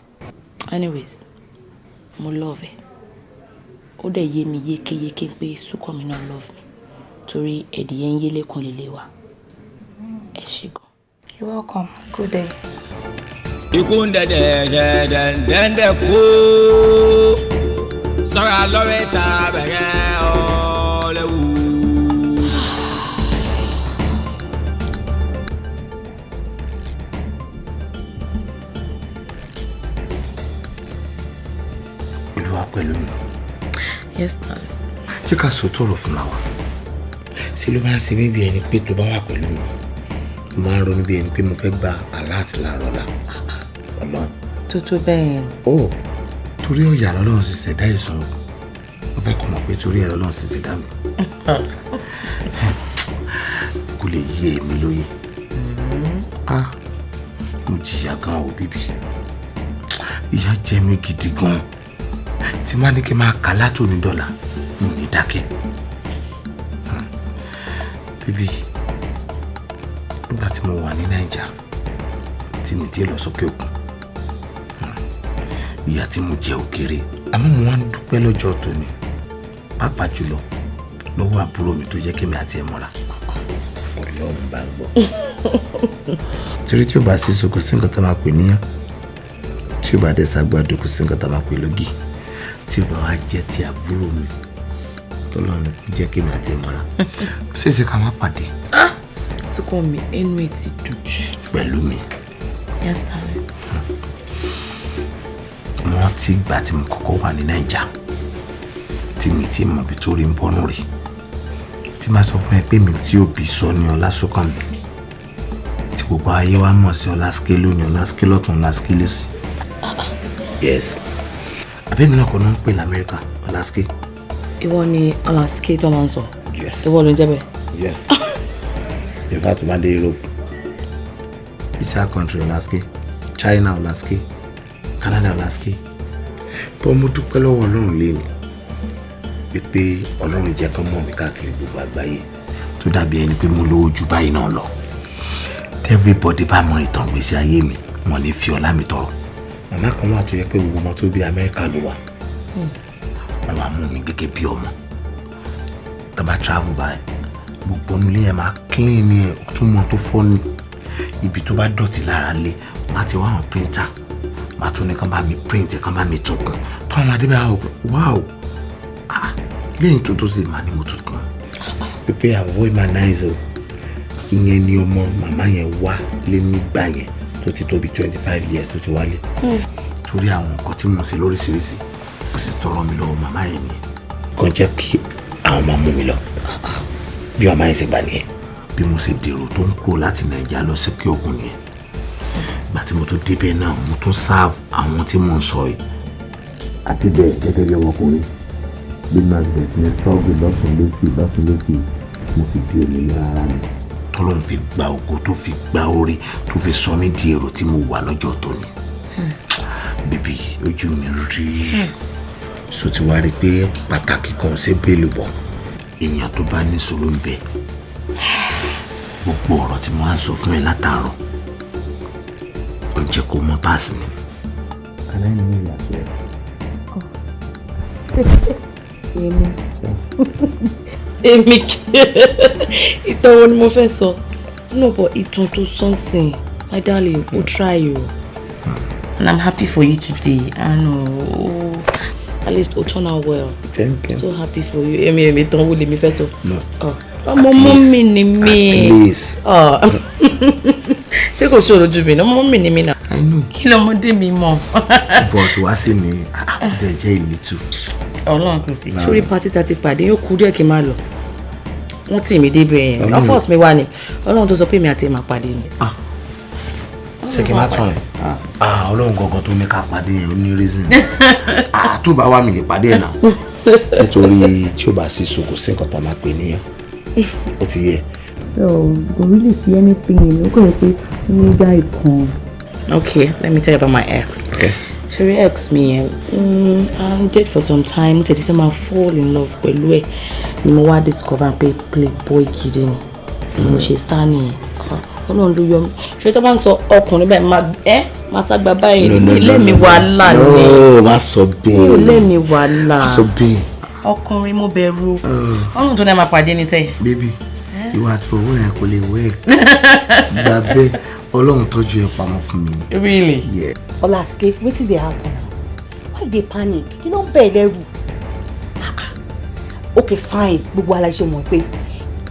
Anyways, mo love ẹ. Ó dẹ̀ yé mi yékéyéké pé Súnkànmí náà love mi. Torí ẹ̀dìyẹ ń yélé kan lè lé wa. Ẹ ṣé gan. You're welcome. Good day. Ikú ń dẹ̀dẹ̀ dẹ̀dẹ̀ dẹ̀dẹ̀ kú. Sọ́ra lórí ta bẹ̀rẹ̀ ọ̀lẹ́wù. Olúwa pẹ̀lú mi. Yes, darling. Ṣé ká sọ tọrọ fúnra wa? Ṣé ló máa ń ṣe mí bí ẹni pé tó bá wà pẹ̀lú mi? Mo máa ń ronú bí ẹni pé mo fẹ́ gba alert láàárọ̀ la. Ọlọ́run. Tó tó bẹ́ẹ̀ yẹn. Ó torí ọ̀yà lọ́lọ́run sì ṣẹ̀dá ìsun. Mo fẹ́ kó mọ̀ pé torí ẹ̀ lọ́lọ́run sì ṣẹ̀dá mi. Kò lè yé èmi lóye. Ah, mo jìyà gan o bíbí. Ìyà jẹ mí gidi gan. Tí má ní kí n máa kà látòní dọ́là, mi ò ní dákẹ́. Bíbí, nígbà tí mo wà ní Naija, tí mi ti lọ sókè òkun, ìyà tí mo jẹ ò kéré. Àmọ́ mo wá ń dúpẹ́ lọ́jọ́ tòní, pàápàá jùlọ lọ́wọ́ àbúrò mi tó jẹ́ kémi àti ẹ̀ mọ́ra. Ọlọ́run bá ń gbọ́. Torí tí o bá sí so, kò sí nǹkan tá a máa pè níyàn. Tí o bá dẹ̀ ságbádùn, kò sí nǹkan tá a máa pè lógì. Tí o bá wá jẹ́ ti àbúrò mi, tọ́lọ́run jẹ́ kémi àti ẹ̀ mọ́ra. Ṣéṣe ká má pàdé. Súnkànmí, ẹnu ẹ ti dùn jù. Pẹ̀lú mi. Yes, darling. Mo rántí ìgbà tí mo kọ́kọ́ wà ní Naija, tí mi ti mọ̀ bí tó rí ń bọ́nú rí. Tí máa sọ fún ẹ pé mi tí òbí sọ ní Ọlásùnkànmí, tí gbogbo ayé wa mọ̀ sí Ọláskélé lónìí, Ọláskélé lọ́tún, Ọláskélé lósì. Yes. Àbẹ́mi náà kọ́ ló ń pè l'Amẹ́ríkà, Ọláskélé. Ìwọ ni Ọláskélé tó máa ń sọ? Yes. Ìwọ ló ń jẹ́ bẹ́ẹ̀? Yes. In fact, máa dé Europe, Eastern country Ọláskélé, China Ọláskélé, Canada Ọláskélé. Bọ́ mo dúpẹ́ lọ́wọ́ Ọlọ́run léni wípé Ọlọ́run jẹ́ kán mọ̀ mí káàkiri gbogbo àgbáyé, tó dàbí ẹni pé mo lówó ju báyìí náà lọ. Everybody bá mọ ìtàn ìgbésí ayé mi, wọ́n lè fi ọlá mi tọrọ. Màmá kan wà tó yẹ pé gbogbo ọmọ tó bí Amẹ́ríkà ló wà. Wọ́n wá mú mi gẹ́gẹ́ bí ọmọ. Tá bá travel báyìí, gbogbo inú ilé yẹn máa clean ní ẹ̀ tún mọ tó fọ́ ni. Ibi tó bá dọ̀tí lára lé, má ti wá àwọn printer. Má tún ní kán bá mi print, kán bá mi tún kùn. Tó àwọn adébẹ̀ á wò, wow! Ah, ilé yìí tuntun sì máa ní mo tún kùn. Pípé àwọ̀ ìmọ̀ náà o. Ìyẹn ni ọmọ màmá yẹn wá lé nígbà yẹn tó ti tó bí 25 years tó ti wálé. Torí àwọn nǹkan tí mo ṣe lóríṣiríṣi, ó sì tọrọ mi lọ́wọ́ màmá yẹn nìyẹn. Kàn jẹ́ kí àwọn máa mú mi lọ. Bí màmá yẹn ṣe gbà nìyẹn. Bí mo ṣe dèrò tó ń kúrò láti Nàìjíríà lọ sí òkè òkun nìyẹn. Ìgbà tí mo tún débẹ̀ náà, mo tún serve àwọn tí mò ń sọ yìí. Àti bẹ́ẹ̀ gẹ́gẹ́ bí ọmọkùnrin, bí màá bẹ̀rẹ̀ sí ní struggle lọ́sùn lọ́sì lọ́sùn lọ́sì, mo fi di òmìnira ara mi. Tọ́lọ́run fi gba ògo, tó fi gba oore, tó fi sọ mí di èrò tí mo wà lọ́jọ́ tòní. Bíbí ojú mi rí. So ti wá rí pé pàtàkì kan ṣe bẹ́ẹ̀lì bọ̀. Èèyàn tó bá ní sùúrù ń bẹ. Gbogbo ọ̀rọ̀ tí mo á sọ fún ẹ látàárọ̀, ó ń jẹ́ kó mọ páàsì mi. Can I know you as well? Èmi. Èmi ìtàn wo ni mo fẹ́ sọ? No, but ìtàn tó sọ sìn, my darling, o try o. And I'm happy for you today. I know. At least o turn out well. Thank you. So happy for you. Èmi èmi ìtàn wo lèmi fẹ́ sọ? No. Ọmọ mọ́mì ni mí. At least. Ṣé kò ṣòro ju mi náà? Ọmọ mọ́mì ni mí náà. I know. Kí lọmọdé mi mọ̀? But wá sí ni àbújá jẹ́ ìletò. Ọlọ́run kò sí. Sórí pátí tá ti pàdé yóò kú díẹ̀ kí n máa lọ. Wọ́n tì mí débẹ̀ yẹn. Ọ́fọ́ọ̀sì mi wà ní. Ọlọ́run tó sọ pé mi àti ẹ̀ máa pàdé ni. Ṣé kí n má tàn ẹ́? Ọlọ́run gangan tó ní ká pàdé yẹn ó ní reason. Tó bá wà mí lè pàdé ẹ̀ náà. Nítorí tí ó bá sí so kò sí nǹkan tá a máa pè níyàn. Ó ti yẹ. So, kò really see anything. Ó kàn yẹ pé ní guy kan. Okay, let me tell you about my ex. Okay. Ṣorí ex mi yẹn, I'm date for some time, mo tètè fẹ́ máa fall in love pẹ̀lú ẹ̀ ni mo wá discover pé playboy gidi ni. Bí mo ṣe sá nìyẹn. Ọlọ́run ló yọ mí. Ṣé tó bá ń sọ ọkùnrin báyìí máa ságbá báyìí lẹ́mi wàhálà ni. No, má sọ bẹ́ẹ̀. Lẹ́mi wàhálà. Má sọ bẹ́ẹ̀. Ọkùnrin mo bẹ̀rù. Ọlọ́run tó ní a máa pàdé ní sẹ́yìn. Baby, ìwọ àti owó yẹn kò lè work. Gbà bẹ́ẹ̀. Ọlọ́run tọ́jú ẹ pamọ́ fún mi. Really? Yeah. Olaske, wetin dey happen? Why you dey panic? Kí ló ń bẹ̀ lẹ́rù? Okay, fine. Gbogbo ala ṣe mọ̀ pé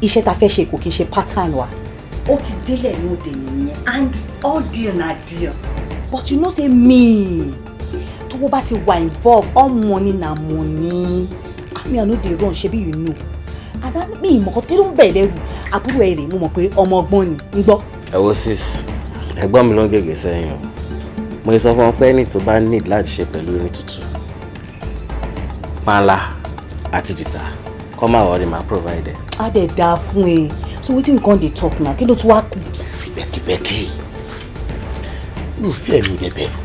iṣẹ́ ta fẹ́ ṣe kò kí n ṣe pattern wa. Ó ti délẹ̀ ní òde nìyẹn and all deal na deal. But you know say me, tówó bá ti wà involve, all money na money. I mean, I no dey run, ṣebí you know. And mi ìmọ̀ kan kí ló ń bẹ̀ lẹ́rù? Àbúrò ẹ̀ rè mo mọ̀ pé ọmọ ọgbọ́n ni, ń gbọ́. Ẹ wo sis, ẹ̀gbọ́n mi ló ń gègé sẹ́yìn o. Mo sọ fún wọn pé ẹni tó bá need láti ṣe pẹ̀lú irin tútù, panla àti jìtá, kọ́ máa wọlé máa provide ẹ̀. Á dẹ̀ dáa fún ẹ. So wetin we come dey talk now? Kí ló tún wá kù? Bẹ́kíbẹ́kí, mi ò fi ẹ̀mí rẹ̀ bẹ̀rù,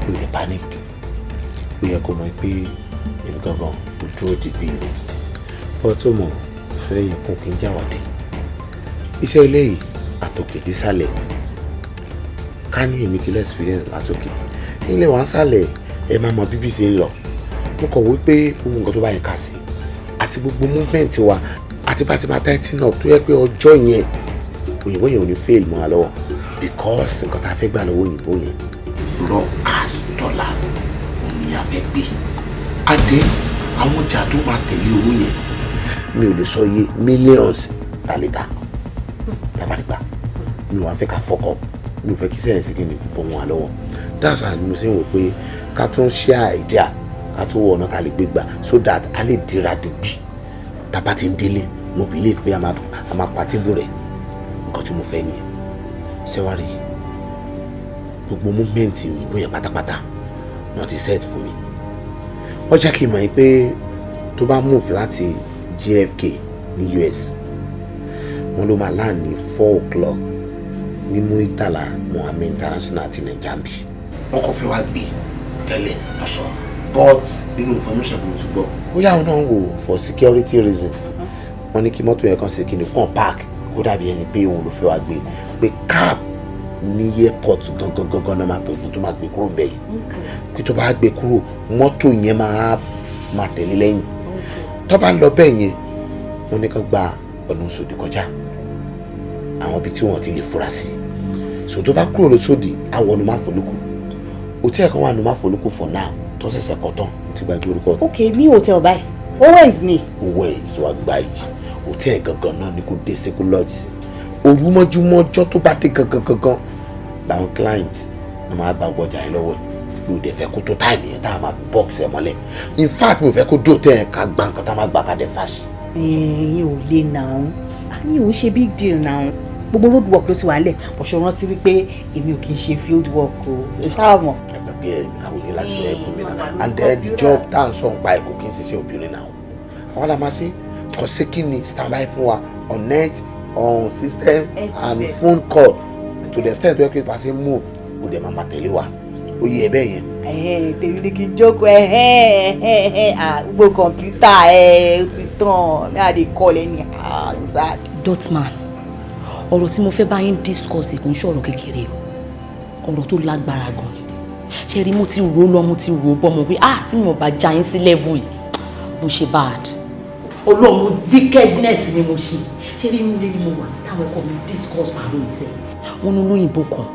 mi ò lè panic. Ó yẹ kó mọ̀ pé èmi gangan kò dúró dìgbì ni. Bọ́ tó mọ̀ fẹ́ yẹn kún kí n jáwádìí. Iṣẹ́ ilé yìí àtòkè désàlẹ̀ ni. Ká ní èmi ti lẹ́sìpírẹ́ǹsì látòkè. Ilé wa ń sàlẹ̀ ẹ máa mọ bíbí ṣe ń lọ. Mo kọ̀ wí pé gbogbo nǹkan tó bá yẹ ká sí àti gbogbo movement wa àti bá ṣe máa tighten up tó yẹ pé ọjọ́ yẹn òyìnbó yẹn ò ní fail mọ́ wa lọ́wọ́ because nǹkan tá a fẹ́ gbà lọ́wọ́ òyìnbó yẹn raw cash dollar òun ni a fẹ́ gbé. Adé àwọn ọjà tó máa tẹ̀lé owó yẹn mi ò lè sọ iye millions tàlítà lábàdìgbà mi ò wá fẹ́ ká fọkọ mi ò fẹ́ kí sẹ́yìn sí kí ni bọ́ wọn lọ́wọ́. That's why mo ṣe ń wò pé ká tún share idea, ká tún wọ ọ̀nà tá a lè gbé gbà so that a lè dira dìgbì tá a bá ti ń délé. Mo believe pé a máa pa tébù rẹ̀. Nǹkan tí mo fẹ́ nìyẹn. Ṣẹ́wárí gbogbo movement òyìnbó yẹn pátápátá náà ti set fún mi. Wọ́n jẹ́ kí n mọ̀ pé tó bá move láti JFK ní US, wọ́n ló máa land ní 4 o'clock ní Muritala Muhammed International àti Nàìjàmbí. Wọ́n kọ́ fẹ́ wá gbé tẹ́lẹ̀ lọ́sọ̀, but nínú information tó ti gbọ́, bóyá àwọn náà ń wò for security reason, wọ́n ní kí mọ́tò yẹn kan ṣe kí ni kàn park kó dàbí ẹni pé òun ló fẹ́ wá gbé, pé cab ní airport gangan gangan náà máa pè fún tó máa gbé kúrò ńbẹ̀ yìí, kí tó bá gbé kúrò mọ́tò yẹn máa tẹ̀lé lẹ́yìn. Tó bá ń lọ bẹ́ẹ̀ yẹn, wọ́n ní kán gba ọ̀nà Òṣòdì kọjá, àwọn ibi tí wọ́n ti lè fura sí. So tó bá kúrò lóṣòdì, àwọn ọ̀nà Máfolúkù, hòtẹ́ẹ̀lì kan wà ní Máfolúkù for now tó ṣẹ̀ṣẹ̀ kọ́ tán, mo ti gbàgbé orúkọ. Ok, ní hòtẹ́ẹ̀lì báyìí, Owens ni. Owens wà gbà yìí, hòtẹ́ẹ̀lì gangan náà ni kò dé sí, kó lodge sí. Òrùmọ́júmọ́jọ́ tó bá dé gangan gangan làwọn client ní máa gba ọgbọ́jà yẹn lọ́wọ́ ẹ̀. Mi ò dẹ̀ fẹ́ kó tó time yẹn tá a máa fi box ẹ̀ mọ́lẹ̀. In fact, mi ò fẹ́ kó dó tẹ́ ẹ̀ ká gba nǹkan tá a máa gbà ká dẹ̀ fàṣì. Ẹ̀yin ò lè nà án, àní ò ń ṣe big deal nà án. Gbogbo road work ló ti wà lẹ̀ bọ̀ṣọ̀. Rántí wípé èmi ò kì í ṣe field work o, ṣáà mọ̀. Ẹgbẹ́ ẹ àwọn onílà sọ ẹ fún mi náà. And then the job tá à ń sọ nípa ẹ̀ kò kí n ṣiṣẹ́ obìnrin náà, àwọn la máa ṣe kò sí kí ni stand by fún wa on net, on system and phone call, to the extent where person move, ó dẹ̀ máa ma tẹ̀lé wa. Ó yẹ ẹ bẹ́ẹ̀ yẹn. Tèmi ni kí n jókòó. Gbogbo kọ̀ǹpútà ẹ ó ti tàn mí, àdè kọ́ lẹ́ni. Dotman, ọ̀rọ̀ tí mo fẹ́ bá yín discuss kò ń ṣọ̀rọ̀ kékeré o, ọ̀rọ̀ tó lágbára gan ni. Ṣe rí, mo ti rò lọ, mo ti rò bọ́, mo pé ah, tí mi ò bá já yín sí level yìí, mo ṣe bad. Ọlọ́run, wickedness ni mo ṣe. Ṣe rí, inú ilé ni mo wà táwọn ọkọ mi discuss pàrọ̀ ìṣe wọn ní olóyìnbó kan,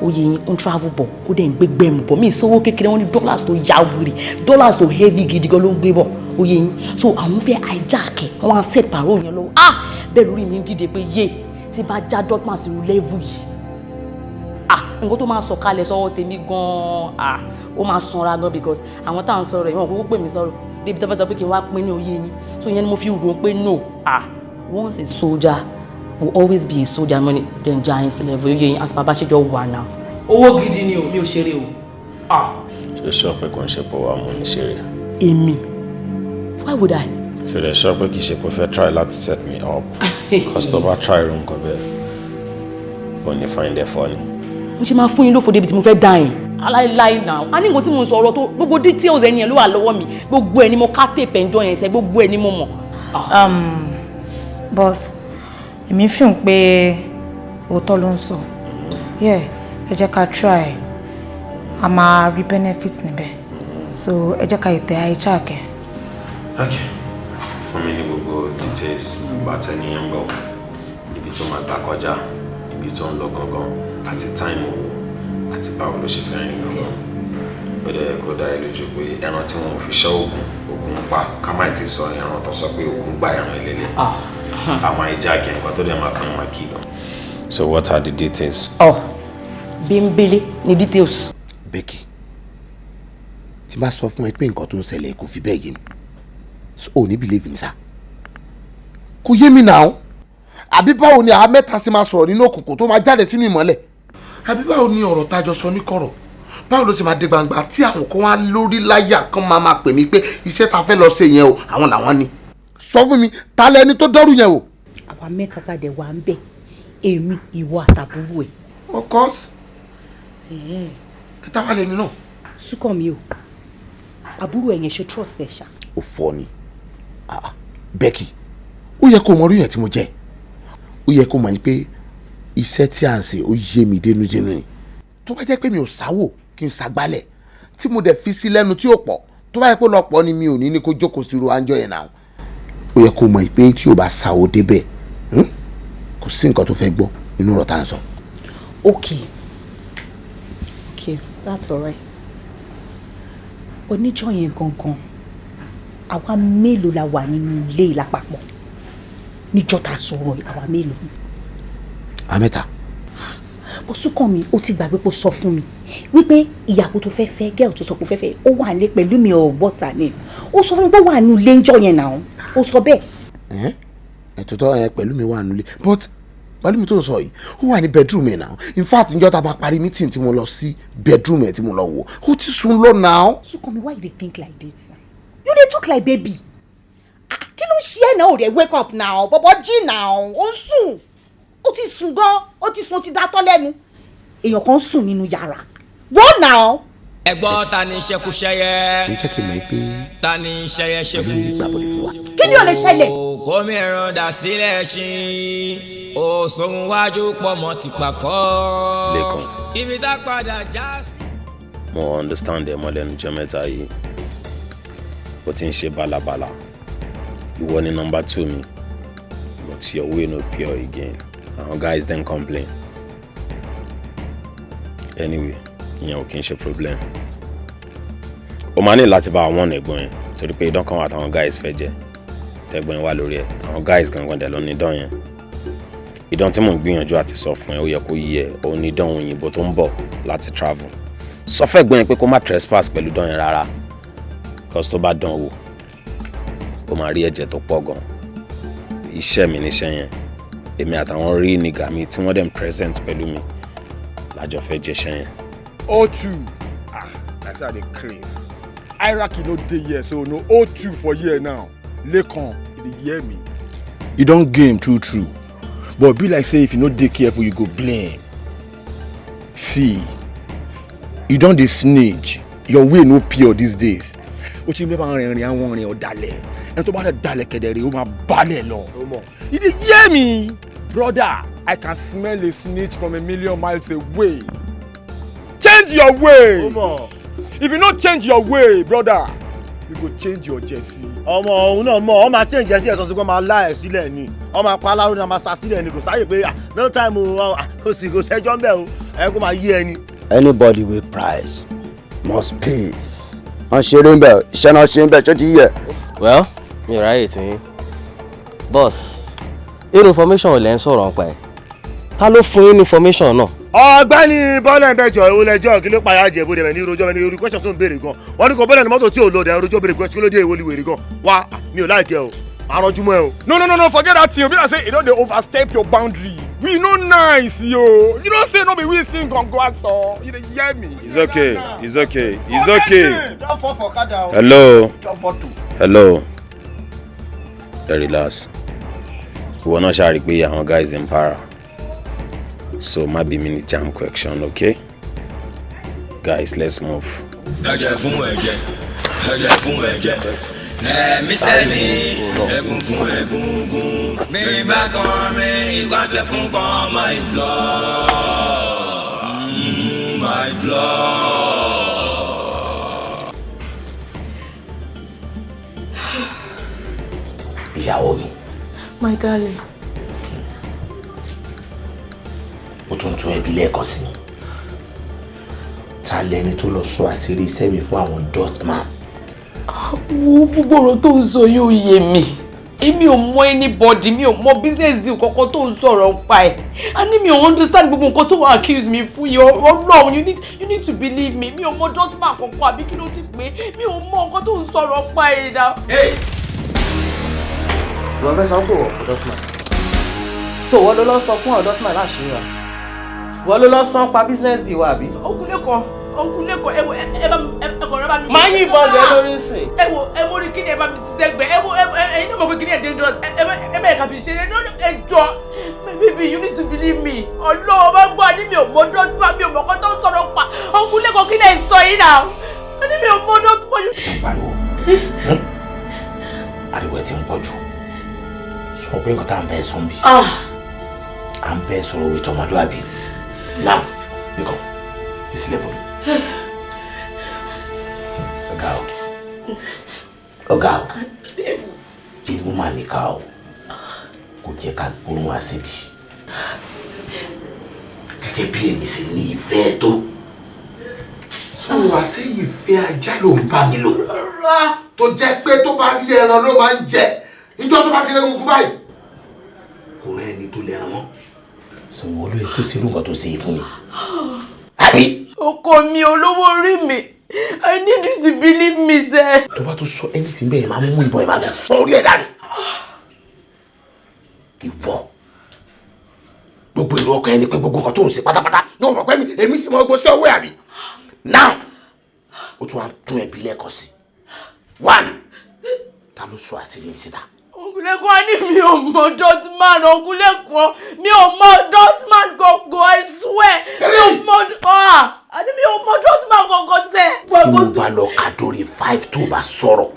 oyè yín ń travel bọ̀, ó dẹ̀ ń gbé gbẹ̀mù bọ̀ mí ìsanwó kékeré. Wọn ní dollars tó ya wèrè, dollars tó heavy gidi gan ló ń gbé bọ̀, oyè yín. So àwọn fẹ́ hijack ẹ̀, wọ́n á set parole yẹn lọ́wọ́. Ah, bẹ́ẹ̀ lórí mi ń dìde pé yé tí bá já Dotman sí irú level yìí, ah, nǹkan tó máa sọ kalẹ̀ sọ́wọ́ tèmi gan-an, ah, ó máa sanra gan, because àwọn táwọn sọ̀rọ̀ ìwọ̀n kúkú pè mí sọ̀rọ̀ débi tó fẹ́ sọ pé kí n wá pín ní oyè yín. So ìyẹn ni mo fi rò ó pé no, ah, once a soldier will always be a soldier. Money then já yín sílẹ̀ fún oyè yín as bàbá ṣe jọ wà náà. Owó gidi ni o, mi ò ṣeré o, ah. Ṣe sọ pé kò ń ṣe pé wàá mú ní ṣeré? Èmi? Why would I? Ṣe lè sọ pé kì í ṣe pé ó fẹ́ try láti set me up? Cause tó bá try irú nǹkan bẹ́ẹ̀, ò ní find it funny. Mo ṣe máa fún yín lófo débi tí mo fẹ́ dá yín aláìláì náà. A ní nǹkan tí mo ń sọ, ọ̀rọ̀ tó gbogbo details ẹni yẹn ló wà lọ́wọ́ mi. Gbogbo ẹ̀ ni mo ká tape ẹ̀ńjọ́ yẹn sẹ́, gbogbo ẹ̀ ni mo mọ̀. Boss, èmi fi hàn pé òótọ́ ló ń sọ. Yeah, ẹ jẹ́ ká try, a máa rí benefit níbẹ̀, so ẹ jẹ́ ká ètè hijack ẹ̀. Okay, fún mi ní gbogbo details bàtẹ́ ní ẹ̀ ń bọ̀, ibi tó máa gbà kọjá, ibi tó ń lọ gangan, àti time owó, àti báwo ló ṣe fẹ́ rìn gangan. Ó dẹ̀ kó dá ẹ lójú pé ẹran tí wọn ò fi ṣọ́ ògùn, ògùn ń pa. Ká má ti sọ ẹran tó sọ pé ògùn gba ẹran ìlélẹ̀, àwọn hijack nǹkan tó dẹ̀ máa pín wọn kí gan. So what are the details? Ọ bímbélé ni details. Becky, tí bá sọ fún ẹ pé nǹkan tó ń ṣẹlẹ̀ kò fi bẹ́ẹ̀ yé mi, so ò ní believe mi sá. Kò yé mi náà. Àbí báwo ni àá mẹ́ta ṣe máa sọ̀rọ̀ nínú òkùnkùn tó máa jáde sínú ìmọ́lẹ̀? Àbí báwo ni ọ̀rọ̀ tájọ sọ ní kọ̀rọ̀, báwo ló ṣe máa dé gbangba tí àwọn kan wá lórí láyà kan máa pè mí pé iṣẹ́ ta fẹ́ lọ ṣe yẹn o, àwọn làwọn ni? Sọ fún mi, ta lẹni tó dọ́rù yẹn o. Àwa mẹ́ta tá a dẹ̀ wà ń bẹ̀, èmi, ìwọ àtàbúrò ẹ̀. Of course. Kí táwa lẹni náà. Súnkànmí o. Àbúrò ẹ̀yẹn ṣe trust ẹ̀ ṣá. Ó fọ́ ni. Ah, Becky, ó yẹ kó mọ orí yẹn tí mo jẹ́. Ó yẹ kó mọ̀ ní pé iṣẹ́ tí à ń ṣe ó yé mi dénúdénú ni. Tó bá jẹ́ pé mi ò sáwò kí n ṣàgbálẹ̀ tí mo dẹ̀ fi sí lẹ́nu tí ò pọ̀, tó bá yẹ pé lọ́pọ̀ ni mi ò ní ní kó jókòó sí irú àńjọ yẹn náà. Ó yẹ kó mọ̀ pé tí o bá sáwò débẹ̀, kò sí nǹkan tó fẹ́ gbọ́ nínú ọ̀rọ̀ tá à ń sọ. Okay, that's alright. Oníjọ́ yẹn gangan, àwa mélòó la wà nínú ilé lápapọ̀? Níjọ́ tá a sọ̀rọ̀ yìí, àwa mélòó? Àmẹ́ta. Bó Súnkànmí, ó ti gbàgbé pé ó sọ fún mi wípé ìyàwó tó fẹ́ fẹ́, girl tó sọ pé ó fẹ́ fẹ́, ó wà nílé pẹ̀lú mi or what's her name. Ó sọ fún mi pé ó wà nínú ilé ńjọ́ yẹn náà. Ó sọ bẹ́ẹ̀. Ẹ̀ tòótọ́ ẹ pẹ̀lú mi wà nílé, but pẹ̀lú mi tó ń sọ yìí, ó wà ní bedroom ẹ̀ náà. In fact, níjọ́ tá a bá parí meeting tí mo lọ sí bedroom ẹ̀ tí mo lọ wò, ó ti sùn lọ náà. Súnkànmí, why you dey think like this? You dey talk like baby. Ah, kí ló ń ṣe ẹ́ náà? Ò dẹ̀ wake up now. Bọ̀bọ̀ jí now. Ó ń sùn. Ó ti sùn gan. Ó ti sùn, ó ti dátọ́ lẹ́nu. Èèyàn kan ń sùn nínú yàrá. Go now. Ẹ gbọ́, ta ni ṣekúṣẹyẹ? Ń jẹ́ kí n mọ̀ pé Ta ni ṣẹyẹ ṣekú? Kí ni ó lè ṣẹlẹ̀? Kómi ẹran dà sílẹ̀ ṣin, òṣòwò wájú pọ̀ mọ́ ti pàkọ́. Lẹ́kàn. Ibi tá padà já sí. Mo understand ẹ mọ́ lẹ́nu jẹ́ mẹ́ta yìí. O ti ń ṣe bálabàla. Ìwọ ni number two mi. But your way no pure again. Àwọn guys dem complain. Anyway, ìyẹn ò kí ń ṣe problem. O máa ní láti bá àwọn ẹ̀gbọ́n yẹn torí pé idán kan wà táwọn guys fẹ́ jẹ. Tẹ́gbọ́n yẹn wà lórí ẹ̀. Àwọn guys gangan dẹ̀ ló ní idán yẹn. Idán tí mò ń gbìyànjú àti sọ fún ẹ, ó yẹ kó yé ẹ, òun ní idán òyìnbó tó ń bọ̀ láti travel. Sọ fẹ́ gbọ́n yẹn pé kó má trespass pẹ̀lú idán yẹn rárá. Cause tó bá dán wò, ó máa rí ẹ̀jẹ̀ tó pọ̀ gan. Iṣẹ́ mi níṣẹ́ yẹn. Èmi àtàwọn rí nìgà mi tí wọ́n dẹ̀ ń present pẹ̀lú mi lájọ fẹ́ jẹṣẹ́ yẹn. O2, ah, that's how they craze. Hierarchy no dey here, so no O2 for here now. Lekan, you dey hear me? You don game true true, but be like say if you no dey careful, you go blame. See, you don dey snitch. Your way no pure these days. O ti ń bẹ́ẹ̀ bá rìnrìn àwọn rìn ọ̀dàlẹ̀. Ẹni tó bá dẹ̀ dalẹ̀ kẹ̀dẹ̀ rè, ó máa balẹ̀ lọ. You dey hear me? Brother, I can smell a snitch from a million miles away. Change your way. If you no change your way, brother, you go change your jersey. Ọmọ òun náà mọ ọ máa change jersey ẹ̀ tó ti kọ́, máa lá ẹ̀ sílẹ̀ ni, ọ máa pa aláró ni, a máa sa sílẹ̀ ni. Kò sáyè pé, ah, no time o. Ah, kò sì kò sẹ́jọ́ ń bẹ̀ o, ẹ kó máa yí ẹni. Anybody with price must pay. Wọ́n ṣeré ń bẹ̀, iṣẹ́ náà ṣe ń bẹ̀, ṣó ti yẹ. Well, mi ò ráyè tí yín. Boss, irú information ò lẹ́ ń sọ̀rọ̀ nípa ẹ̀. Ta ló fún yín ní information náà? Ọ̀gbẹ́ni bọ́lá ẹ̀bẹ̀jọ, èwo lẹ́jọ́? Kí ló payá jẹ bó dẹ̀ ní rojọ́ ní orí question tó ń béèrè gan? Wọ́n ní kò bọ́lá ní mọ́tò tí ò lò dẹ̀ rojọ́ béèrè question. Kí ló dé? Èwo ni wèrè gan? Wá, mi ò láìkẹ́ o, àrọ́jú mọ́ ẹ o. No, no, no, no, forget that thing. Be like say e don dey overstep your boundary. We no nice, yo. You know say no be we sing gangan aso. You dey hear me? It's okay, it's okay, it's okay. Don fall for okada o. Hello. Don fall too. Hello. Ẹ relax. Ìwọ náà ṣáà rí i pé àwọn guys ń para. So má bí mi ní jam question, okay? Guys, let's move. Ẹ̀jẹ̀ fún ẹ̀jẹ̀, ẹ̀jẹ̀ fún ẹ̀jẹ̀, ẹ̀mí sẹ́mi, ẹ̀gún fún ẹ̀gúngún. Mi bá kan mi, ìkọ́lẹ̀ fún kan, my blood, my blood. Ìyàwó mi. My darling. Ó tún tún ẹbí lẹ́ẹ̀kan sí i. Ta lẹni tó lọ sọ àṣírí iṣẹ́ mi fún àwọn dustman? Wo, gbogbo ọ̀rọ̀ tó ń sọ yóò yé mi. Èmi ò mọ anybody, mi ò mọ business deal kankan tó ń sọ̀rọ̀ pa ẹ̀. A ní mi ò understand gbogbo nǹkan tó wọ́n accuse mi fún yìí. Ọlọ́run, you need to believe me. Mi ò mọ dustman kankan, àbí kí ló ti pé? Mi ò mọ nǹkan tó ń sọ̀rọ̀ pa ẹ̀ náà. Ìwọ fẹ́ sọ pé wọ́n kò dustman. So wọ́n ló lọ sọ fún àwọn dustman láṣìírí wa. Wọ́n ló lọ sọ pa business deal wa, àbí? Ogunlékan, Ogunlékan, ẹ wo, ẹ bá mi, ẹ kọ̀ ẹ bá mi. Máa yìnbọn lẹ lórí sìn. Ẹ wo, ẹ wo rí kíni, ẹ bá mi ti sẹ́gbẹ̀. Ẹ wo, ẹ ẹyin náà mọ̀ pé kíni ẹ̀ dangerous. Ẹ bẹ́ẹ̀ kà fi ṣeré. No, no, ẹ jọ, my baby, you need to believe me. Ọlọ́wọ́ bá gbọ́, àní mi ò mọ dustman, mi ò mọ̀ kọ́ tó ń sọ̀rọ̀ pa. Ogunlékan, kí lẹ̀ ń sọ yìí náà? Àní mi ò mọ dustman. Ariwo ẹ ti ń pọ̀ jù. Sọ pé nǹkan tá à ń bẹ́ẹ̀ sọ ń bì. À ń bẹ́ẹ̀ sọ̀rọ̀ òwe tọmọlúwàbí. Now, Lẹ́kàn, fi sílẹ̀ fún mi. Ọ̀gá o. Ọ̀gá o. Ìlú máa níkà o. Kò jẹ́ ká gbóhùn àṣebí. Gẹ́gẹ́ bí èmi sì ní ìfẹ́ tó. Sọ wá sí ìfẹ́ ajá ló ń bá mi lò. Tó jẹ́ pé tó bá rí ẹran ló máa ń jẹ. Ìjọ tó bá ti rẹ́ gbogbo báyìí. Kò rán ẹni tó lẹ́ran mọ́. Sọ ìwọ ló yẹ kó ṣerú nǹkan tó ṣe é fún mi. Àbí? Ọkọ mi, olówó orí mi. I need you to believe me, sir. Tó bá tó sọ anything bẹ́ẹ̀ máa mú ìbọn ẹ̀ máa fi fọ́ orí ẹ̀ dànù. Ìwọ gbogbo èrò ọkàn ẹni pé gbogbo nǹkan tó ń ṣe pátápátá ní ọmọ pẹ́ mi èmi sì mọ gbogbo sí ọwọ́ ẹ̀ àbí. Now, ó tún wá tún ẹbí lẹ́ẹ̀kan sí. One, ta ló sọ àṣírí mi síta? Ògúnlẹ̀kùn, ní mi ò mọ Dotman. Ògúnlẹ̀kùn, mi ò mọ Dotman gangan, I swear. Mi ò mọ àní mi ò mọ Dotman gangan sẹ́. Tí mo bá lọ kà dórí 5 tó bá sọ̀rọ̀,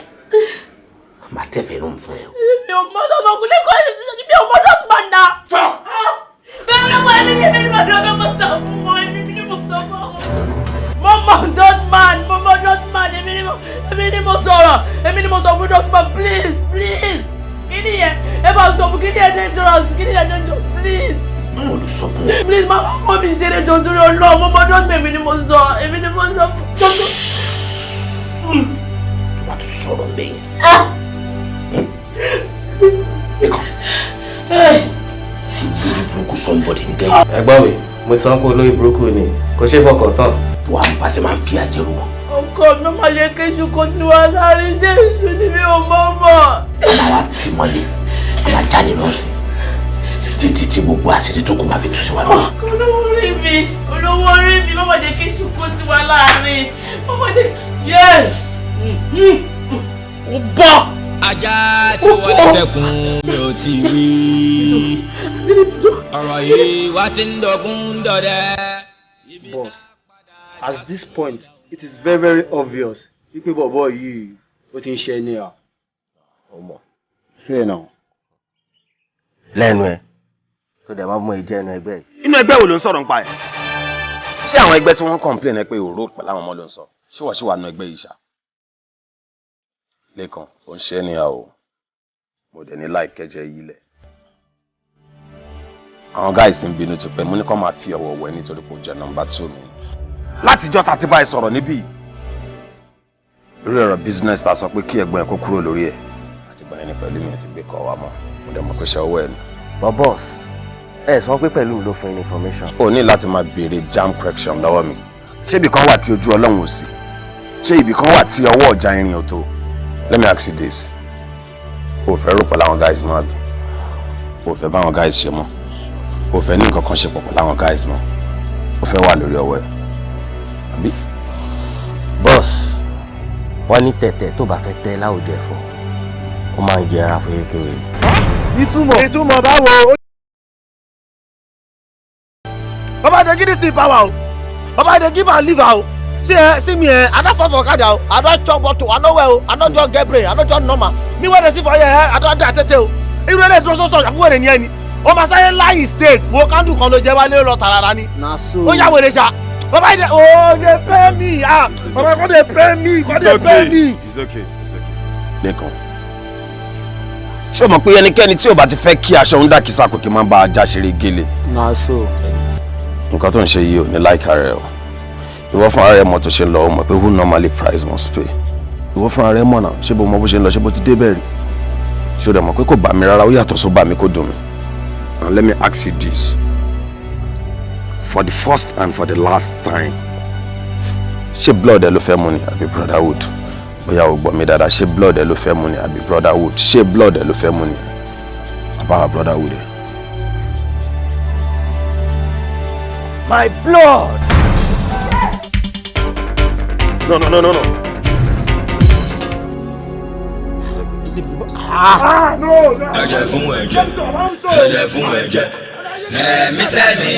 màá tẹ̀fẹ̀ nù fún ẹ. Mi ò mọ Dotman, Ògúnlẹ̀kùn, mi ò mọ Dotman náà. Bẹ́ẹ̀ ni wọ́n ní mi ní mo sọ fún wọn, èmi ní mo sọ fún wọn. Mo mọ Dotman, mo mọ Dotman, èmi ní mo sọ̀rọ̀, èmi ní mo sọ fún Dotman, please, please. Kí ni yẹn? Ẹ bá sọ fún kí ni yẹn dangerous, kí ni yẹn dangerous, please. Mo lè sọ fún wọn. Please, máa mọ fi ṣeré jọ torí Ọlọ́run, mo mọ Dotman, èmi ni mo sọ, èmi ni mo sọ fún Dotman. Tó bá tún sọ̀rọ̀ ń bẹ̀yẹn. Nìkan. Lórí burúkú somebody ní gẹ́gẹ́. Ẹ̀gbọ́n mi, mo sọ pé olórí burúkú ni, kò ṣe é fọkàn tán. Wà á bá ṣe máa ń fi àjẹrù wọn. Ọkọ mi máa lè kéṣù kan tí wàá láàrin iṣẹ́ ìṣù ni mi ò mọ̀ mọ̀. A máa wá tì mọ́lé, a máa jáde lọ́sìn títí tí gbogbo àṣírí tó kù máa fi tú sí wa lọ́wọ́. Olówó orí mi, olówó orí mi, má má jẹ́ kéṣù kan tí wàá láàrin, má má jẹ́ yẹ́ẹ̀ ó bọ̀. Ajá tí wọlé dẹkùn mi ò tí rí ọ̀rọ̀ yìí wá ti ń dọ̀gún dọ̀dẹ. Boss, at this point, it is very very obvious wípé bọ̀bọ̀ yìí ó ti ń ṣe ẹni à. Ọmọ. Ṣé náà? Lẹ́nu ẹ̀ tó dẹ̀ máa mú ìjẹ́ ẹnu ẹgbẹ́ yìí. Inú ẹgbẹ́ wo ló ń sọ̀rọ̀ nípa ẹ̀? Ṣé àwọn ẹgbẹ́ tí wọ́n ń complain ẹ pé òró pẹ̀lú àwọn ọmọ ló ń sọ? Ṣé wọ́n ṣì wà nù ẹgbẹ́ yìí ṣá? Lẹ́kan, ó ń ṣe é níyà o. Mo dẹ̀ ní láì kẹ́jẹ́ yìí lẹ̀. Àwọn guys ti ń bínú ti pẹ́, mo ní kó máa fi ọ̀wọ̀ wẹ̀ nítorí kò jẹ́ nọ́mbà 2 mi. Látijọ́ ta ti bá ẹ sọ̀rọ̀ níbí. Lórí ọ̀rọ̀ business ta sọ pé kí ẹ̀gbọ́n ẹ kó kúrò lórí ẹ̀. Àtìgbà yẹn ni pẹ̀lú mi ti gbé kọ́ wa mọ́. Mo dẹ̀ mọ̀ pé ṣe ọwọ́ ẹ ni. But boss, ẹ sọ pé pẹ̀lú mi ló fún yín information. O ní láti máa béèrè jam correction lọ́wọ́ mi. Ṣé ibì kan wà tí ojú Ọlọ́run ò sí? Ṣé ibì kan wà tí ọwọ́ ọ̀já irin ò tó? Let me ask you this. O fẹ́ rò pẹ̀lú àwọn guys mọ́ àbí? O fẹ́ bá àwọn guys ṣe mọ́? O fẹ́ ní nǹkan kan ṣe pọ̀ pẹ̀lú àwọn guys mọ́? O fẹ́ wà lórí ọwọ́ ẹ̀? Àbí? Boss, wọ́n ní tẹ̀tẹ̀ tó bá fẹ́ tẹ́ láwùjọ ẹ̀fọ́, ó máa ń jẹ ara fún yékèrè. Ìtumọ̀ báwo? Baba dey give this thing power o. Baba dey give am liver o. See eh, see me eh, I don fall for okada o. I don chop bottle, I no well o. I no just get brain, I no just normal. Me wey dey see for here eh, I don die tete o. Irú ẹlẹ́dẹ̀ tó sọ̀rọ̀ àbúrò rẹ̀ ní ẹni. Ó máa sáré láyìn state wo kándù kan ló jẹ́ wálé lọ tààrà ni. Na so. Ó yá wèrè ṣá. Baba dey oh dey pay me ah Baba come dey pay me, come dey pay me. It's okay, it's okay. Lẹ́kan, ṣé o mọ̀ pé ẹnikẹ́ni tí o bá ti fẹ́ kí aṣọ ń dàkísà kò kí máa bá ajá ṣeré gélé? Na so. Nǹkan tó ń ṣe yìí ò ní láìka rẹ o. Ìwọ fúnra rẹ mọ̀ tó ṣe ń lọ, o mọ̀ pé who normally price must pay. Ìwọ fúnra rẹ mọ̀ náà, ṣé bó mọ bó ṣe ń lọ, ṣé bó ti dé bẹ́ẹ̀ rí? Ṣé o dẹ̀ mọ̀ pé kò bá mi rárá, ó yàtọ̀ só bá mi kó dùn mí. Now let me ask you this. For the first and for the last time, ṣé blood ẹ ló fẹ́ mu ni àbí brotherhood? Bóyá o gbọ́ mi dáadáa, ṣé blood ẹ ló fẹ́ mu ni àbí brotherhood? Ṣé blood ẹ ló fẹ́ mu ni àbáwá brotherhood ẹ? My blood. No, no, no, no, no. Ah, no, no. Ẹ̀jẹ̀ fún ẹ̀jẹ̀, ẹ̀jẹ̀ fún ẹ̀jẹ̀, ẹ̀mí sẹ́mi,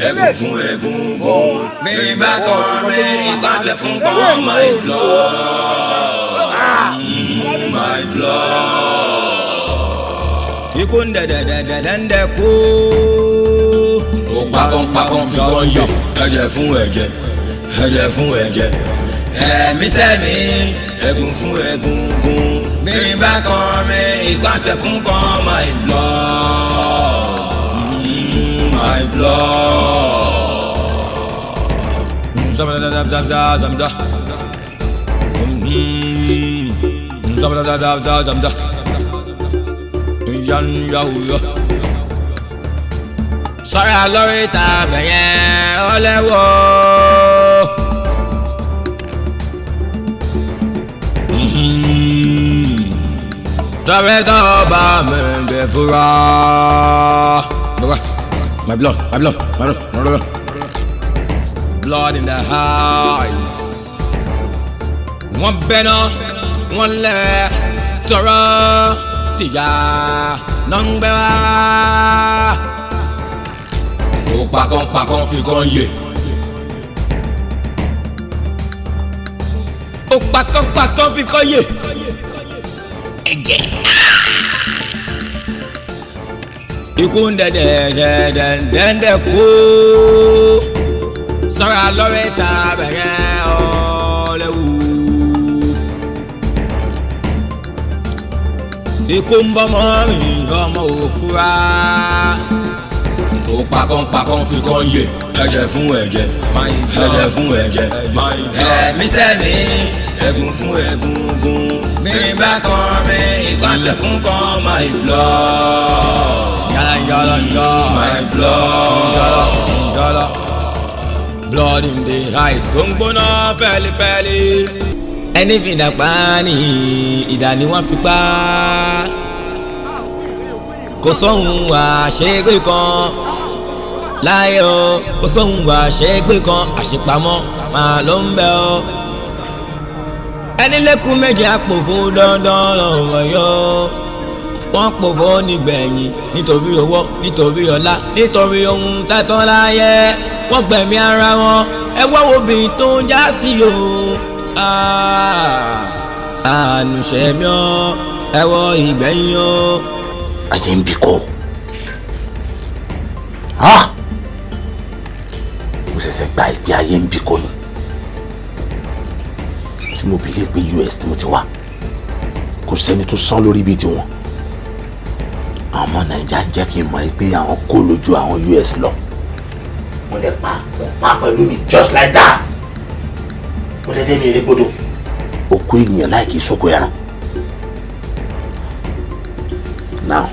ẹ̀gún fún egungun, mi bá kọ́ mi, ìkàlẹ̀ fún kọ́ my blood, my blood. Ikú ń dẹ̀dẹ̀dẹ̀dẹ̀ kú. Ó pakànpakàn fi kàn yè. Ẹ̀jẹ̀ fún ẹ̀jẹ̀, ẹ̀jẹ̀ fún ẹ̀jẹ̀. Ẹ̀mí sẹ́mi, ẹ̀gún fún ẹ̀gúngún. Bírin bá kan mi, ìgbàgbẹ́ fún kan. My blood, my blood. Sọ́ra lórí tàbí yẹn ó léwó. Tọ́rẹ́ tó bá mi gbé fúra. My blood, my blood, my blood, my blood. Blood in the house. Wọ́n bẹ́ná, wọ́n lẹ̀, tọrọ tìjà náà ń gbẹ wá. Ó pakànpakàn fi kàn yè. Ó pakànpakàn fi kàn yè. Ẹ̀jẹ̀. Ikú ń dẹ̀dẹ̀dẹ̀dẹ̀dẹ̀ kú. Sọ́ra lórí tàbí yẹn ó léwu. Ikú ń bọ́ mọ́ mi, ọmọ ò fura. Ó pakànpakàn fi kàn yè. Ẹ̀jẹ̀ fún ẹ̀jẹ̀, ẹ̀jẹ̀ fún ẹ̀jẹ̀. Ẹ̀mí sẹ́mi, ẹ̀gún fún ẹ̀gúngún. Bírin bá kan mi, ìgbàlẹ̀ fún kan. My blood, yàrá yàrá yàrá. My blood, yàrá. Blood in the eyes, ó ń gbóná fẹ́lifẹ́li. Ẹni fi ìdà pa ni, ìdà ni wọ́n fi pa. Kò sóhun àṣegbè kan láyé o, kò sóhun àṣegbè kan, àṣepamọ́ máa ló ń bẹ o. Ẹni lẹ́kùn méjì àpòfo dandan lọ́wọ́ yọ. Wọ́n pòfo nígbẹ̀yìn nítorí owó, nítorí ọlá, nítorí ohun tátọ́ láyé. Wọ́n gbẹ̀mí ara wọn, ẹ wá wo bí tó ń já sí o. Ànúṣẹ́mi ọ́, ẹ wọ ìgbẹ̀yìn o. Ayé ń bí kọ́. Mo ṣẹ̀ṣẹ̀ gba ìgbé ayé ń bí kọ́ ni. Tí mo bìlẹ̀ pé US tí mo ti wá, kò sẹ́ni tó sán lórí bíi tiwọn. Àwọn ọmọ Nàìjíríà jẹ́ kí n mọ̀ pé àwọn kó lójú àwọn US lọ. Wọ́n dẹ̀ pa, wọ́n pa pẹ̀lú mi just like that. Wọ́n dẹ̀ dé mi erégbodò. Òkú ènìyàn láì kí sóko ẹran. Now,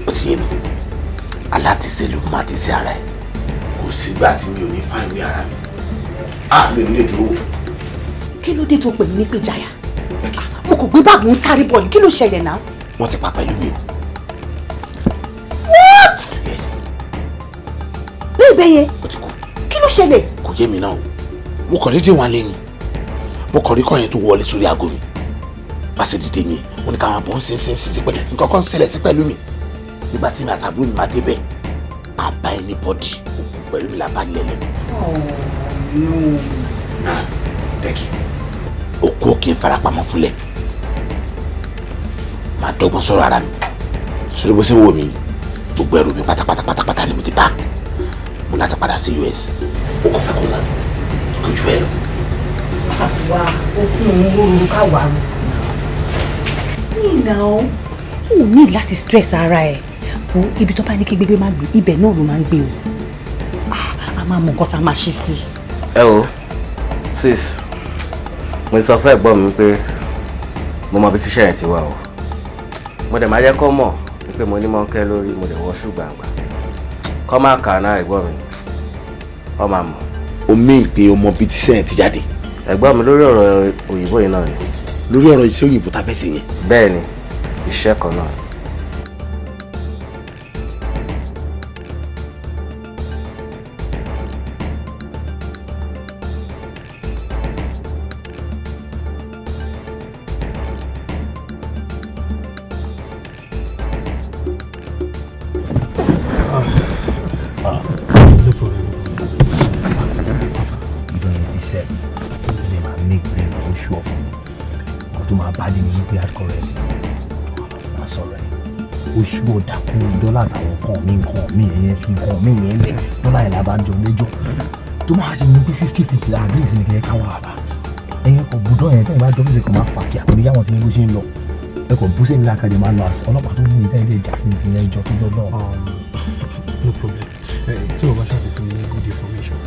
ó ti yé mi. Alátisẹ́ ló máa ti ṣe ara ẹ̀. Kò sígbà tí mi ò ní fáìn wí ara mi. Ah, mi ò ní lè dúró. Kí ló dé tó pè mí ní pé Jaya? Mo kò gbé báàgì ń sáré bọ̀ ni, kí ló ṣẹlẹ̀ náà? Wọ́n ti pa pẹ̀lú mi o. What? Yes. Bẹ́ẹ̀ bẹ́ẹ̀ yẹn. Ó ti kú. Kí ló ṣẹlẹ̀? Kò yé mi náà o. Mo kàn déédéé wọn lé ni. Mo kàn rí kọ́ yẹn tó wọlé sórí aago mi. Bá ṣe dìde ni, mo ní káwọn àbọ̀ ń sin sin sin pẹ̀lú nǹkan kan ń ṣẹlẹ̀ sí pẹ̀lú mi. Nígbà tí mi àtàbúrò mi máa débẹ̀, àbá ẹni bọ́dì òkú pẹ̀lú mi làbá nílẹ̀ lẹ́nu. Oh no. Náà, thank you. Òkú kì í farapamọ́ fúnlẹ̀. Màá dọ́gbọ́n sọ̀rọ̀ ara mi. Sórí bó ṣe ń wò mí, gbogbo ẹrù mi pátápátá pátápátá ni mo ti pack. Mo láti padà sí US. O kò fẹ́ kó mọ̀ kó ju ẹ lọ. Wá okun òun lóru ká wà rò. Ní ìnáwó, o ní láti stress ara ẹ̀. Wo ibi tó bá ní kí gbégbé má gbé, ibẹ̀ náà ló máa ń gbé o. A máa mọ nǹkan tá a máa ṣe sí i. Ẹ wo, sis, mo sọ fún ẹ̀gbọ́n mi pé mo mọ ibi tíṣẹ́ yẹn ti wà o. Mo dẹ̀ máa jẹ́ kó mọ̀ pé mo ní mọ́ńkẹ́ lórí, mo dẹ̀ wọ ṣù gbàngbà. Kọ́ máa kà náà ẹ̀gbọ́n mi, ọ máa mọ̀. O mean pé o mọ ibi tíṣẹ́ yẹn ti jáde? Ẹ̀gbọ́n mi lórí ọ̀rọ̀ òyìnbó yìí náà ni. Lórí ọ̀rọ̀ iṣẹ́ òyìnbó tá a fẹ́ ṣe yẹn? Bẹ́ẹ̀ ni, iṣẹ́ kan náà. Tó máa bá dé ní wípé hard currency sọ̀rọ̀ ẹ̀. Oṣù ọ̀dàkú dọ́là àtàwọn nǹkan mi ẹ̀yẹn fi nǹkan mi yẹn lẹ̀ dọ́là yẹn làbá jọ lẹ́jọ́ tó máa ṣe ní pé 50-50 àbí ìsinmi kẹ̀kẹ́ káwá àbá ẹ̀yẹn kò gbúdọ̀ yẹn tẹ́yìn bá dọ́fíìsì kan máa fà kí àpòlí yàwọn ti ní bó ṣe ń lọ ẹ kò bú sẹ́mi lákàdé máa lọ àṣẹ ọlọ́pàá tó mú ìtẹ́ ilé ìjà sí ti ẹjọ́ tó jọ náà. No problem, tí o bá ṣàfikún ní good information.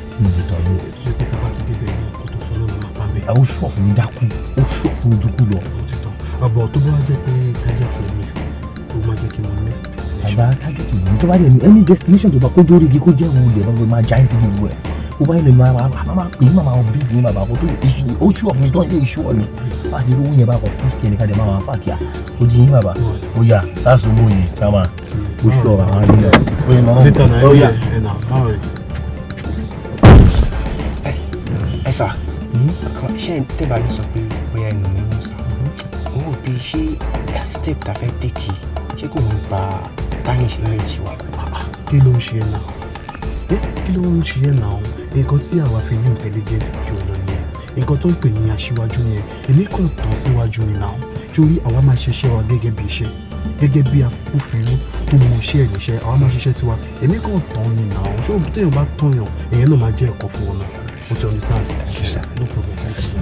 Ìtọ́ ló. Tó ṣe pé tá a bá ti débẹ̀ ní ọkọ̀ tó sọ náà máa bá bẹ́ẹ̀. Ó ṣọ̀fù ní dákú, ó ṣọ̀fù ojúkú lọ. Ó ti tán àbọ̀ tó bá jẹ́ pé target yẹn miss, ó máa jẹ́ kí n mọ next destination. Bàbá target yìí tó bá dẹ̀ ní any destination tó bá kó dórí igi kó jẹ́ òun lè máa máa já sí gbogbo ẹ̀ ó bá yẹn lè máa máa pè é máa bí ní bàbá kó tó ó ṣùọ̀ mi tó ilé ìṣúọ̀ ni láti owó yẹn bá kọ 50 ẹni ká dẹ̀ máa wà fàkíà ó jí yín bàbá ó yà sáàsù mú yín ká máa ó ṣùọ̀ bàbá ní ẹ̀ ó yẹ máa ó yà. Ẹ sà, ṣé tẹ́bà ní sọ pé bóyá ẹnu mi ń sà, mo rò pé ṣé step ta fẹ́ tèkì ṣé kò ní ba tarnish image wa. Kí ló ń ṣe ẹ náà? Kí ló ń ṣe ẹ náà? Nǹkan tí àwa fi ní intelligent jù lọ nìyẹn, nǹkan tó ń pè ní aṣíwájú nìyẹn. Èmi kàn tán síwájú ni náà, torí àwa máa ṣiṣẹ́ wa gẹ́gẹ́ bí iṣẹ́, gẹ́gẹ́ bí agbófinró tó mọ iṣẹ́ ẹ̀ níṣẹ́, àwa máa ṣiṣẹ́ tiwa. Èmi kàn tán ni náà, ṣé téèyàn bá tán yàn èèyàn náà máa jẹ́ ẹ̀kọ́ fún wọn náà. O ti understand? No problem, thank you.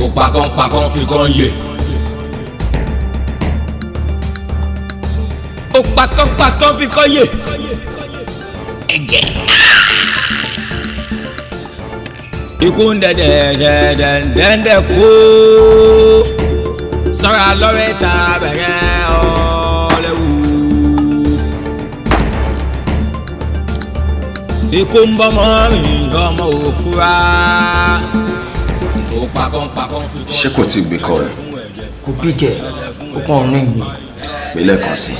Ó pakán fi kan yè. Ó pakán fi kan yè. Ẹ̀jẹ̀. Ikú ń dẹ̀dẹ̀ dẹ̀dẹ̀ dẹ̀dẹ̀ kú. Sọ́ra lọ́rẹ́ ta bẹ̀rẹ̀ ọ̀lẹ́wù. Ikú ń bọ́ mọ́ mi, ọmọ òfurá. Ó pakán fi kan yè. Ṣé kò tí ì gbé kọ́ rẹ̀? Kò bí kẹ̀, ó kàn ń rìn mí. Pè lẹ́ẹ̀kan sí i.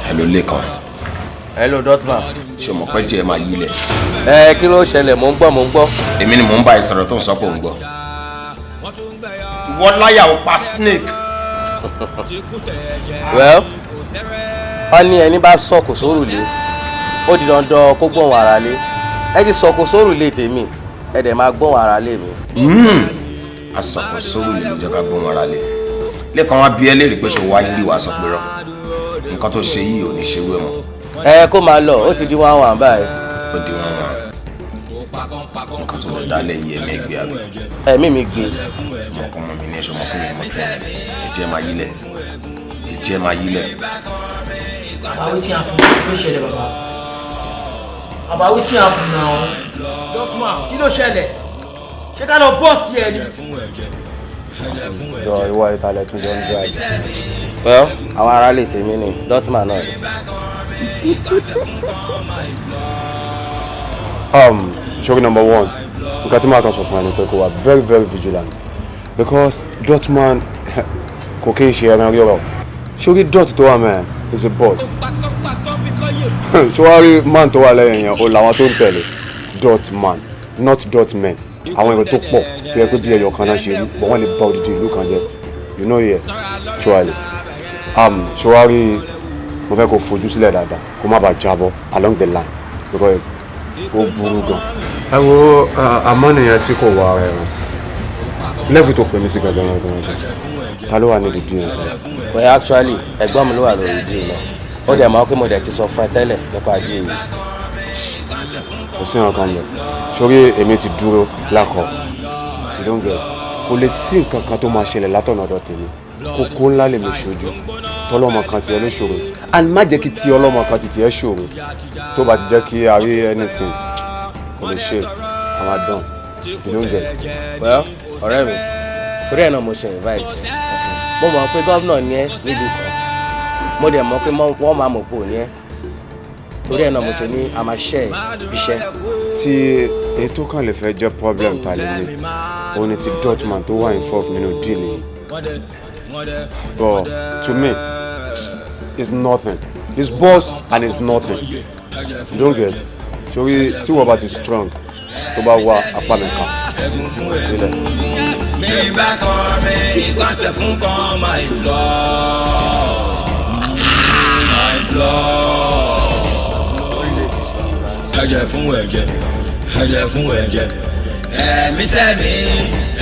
Hello Lékan. Hello Dotman. Ṣé o mọ̀ pé jẹ́ ẹ máa yílẹ̀? Ẹ kí ló ṣẹlẹ̀? Mò ń gbọ́, mò ń gbọ́. Èmi ni mò ń bá ẹ sọ̀rọ̀ tó ń sọ pé ò ń gbọ́. Ìwọ láyà ó pa snake. Well, wọ́n ní ẹni bá sọ̀kò sórùlé, ó di dandan kó gbọ̀n ara lé. Ẹ ti sọ̀kò sórùlé tèmi, ẹ dẹ̀ máa gbọ̀n ara lé mi. Asọ̀kò sórùlé ló jẹ́ ká gbọ̀n ara lé. Lékan wá bí ẹ léèrè pé ṣe wáyé rí wàá sọ pé rọ. Nǹkan tó ṣe yìí ò ní ṣerú ẹ mọ́. Ẹ kó máa lọ, ó ti di 1-1 báyìí. Ó di 1-1. Nǹkan tó lọ dálẹ̀ yìí ẹ̀mí ẹgbẹ́ àbí. Ẹ̀mí mi gbé. Ṣọmọkọ mọ mi ní ṣọmọkùnrin mọ fẹ́. Ẹ̀jẹ̀ máa yílẹ̀. Ẹ̀jẹ̀ máa yílẹ̀. Bàbá wetin happen? Kí ló ṣẹlẹ̀ bàbá? Bàbá wetin happen now? Dotman, kí ló ṣẹlẹ̀? Ṣé ká lọ bọ́ọ̀sì ẹ ni? Jọ ìwọ ìtàlẹ̀ tún jọ ń drive. Well, àwọn ará lè tèmi ni Dotman náà ni. Ṣókí number one, nǹkan tí màá kàn sọ fún ẹ ni pé kó wà very very vigilant because Dotman kò kí n ṣe ẹran rírọ̀. Ṣókí dot tó wà mẹ́rin is a boss. Ṣọwárí man tó wà lẹ́yìn yẹn o làwọn tó ń tẹ̀lé Dotman, not Dotman. Àwọn èrò tó pọ̀ tó yẹ pé bí ẹyọ kan náà ṣe rí, but wọ́n lè bà odidi ìlú kan jẹ́. You know here, ṣọwárí. Ṣọwárí mo fẹ́ kó fojú sílẹ̀ dáadáa kó má bàa jábọ́ along the line because ó burú gan. Ẹ wo àmọ́ nìyẹn tí kò wá ara ẹ̀rọ level tó pè mí sí gangan gangan ta ló wà ní ìdí yẹn. Well, actually, ẹ̀gbọ́n mi ló wà lórí ìdí náà. Ó dẹ̀ mọ̀ pé mo dẹ̀ ti sọ fún ẹ tẹ́lẹ̀ nípa ìdí mi. Kò sí nǹkan kan lẹ̀ sórí èmi ti dúró lákọ̀, you don't get. Kò lè sí nǹkan kan tó máa ṣẹlẹ̀ látọ̀nà ọ̀dọ̀ tèmi. Kókó ńlá lèmi ṣojú tọlọ́mọ kan tiẹ̀ ló ṣòro, and má jẹ́ kí ti ọlọ́mọ kan ti tiẹ̀ ṣòro. Tó bá ti jẹ́ kí a rí anything kò lè ṣe àwọn àdán, you don't get. Well, ọ̀rẹ́ mi, torí ẹ̀ náà mo ṣe invite. Mo mọ̀ pé gómìnà ni ẹ́ nílùú kan, mo dẹ̀ mọ̀ pé wọ́n máa mọ̀ pò ní ẹ́, torí ẹ̀ náà mo ṣe ní a máa ṣe iṣẹ́. Tí èyí tó kàn lè fẹ́ jẹ́ problem ta lè ní òun ni ti Dotman tó wà involved nínú deal yìí, but to me it's nothing. It's boss and it's nothing, you don't get. Torí tí wọ́n bá ti strong tó bá wá apá mi kan sílẹ̀. Mi bá kọ́ mi ìgbà tẹ̀ fún kan my blood, my blood. Ẹ̀jẹ̀ fún ẹ̀jẹ̀, ẹ̀jẹ̀ fún ẹ̀jẹ̀. Ẹ̀mí sẹ́mi,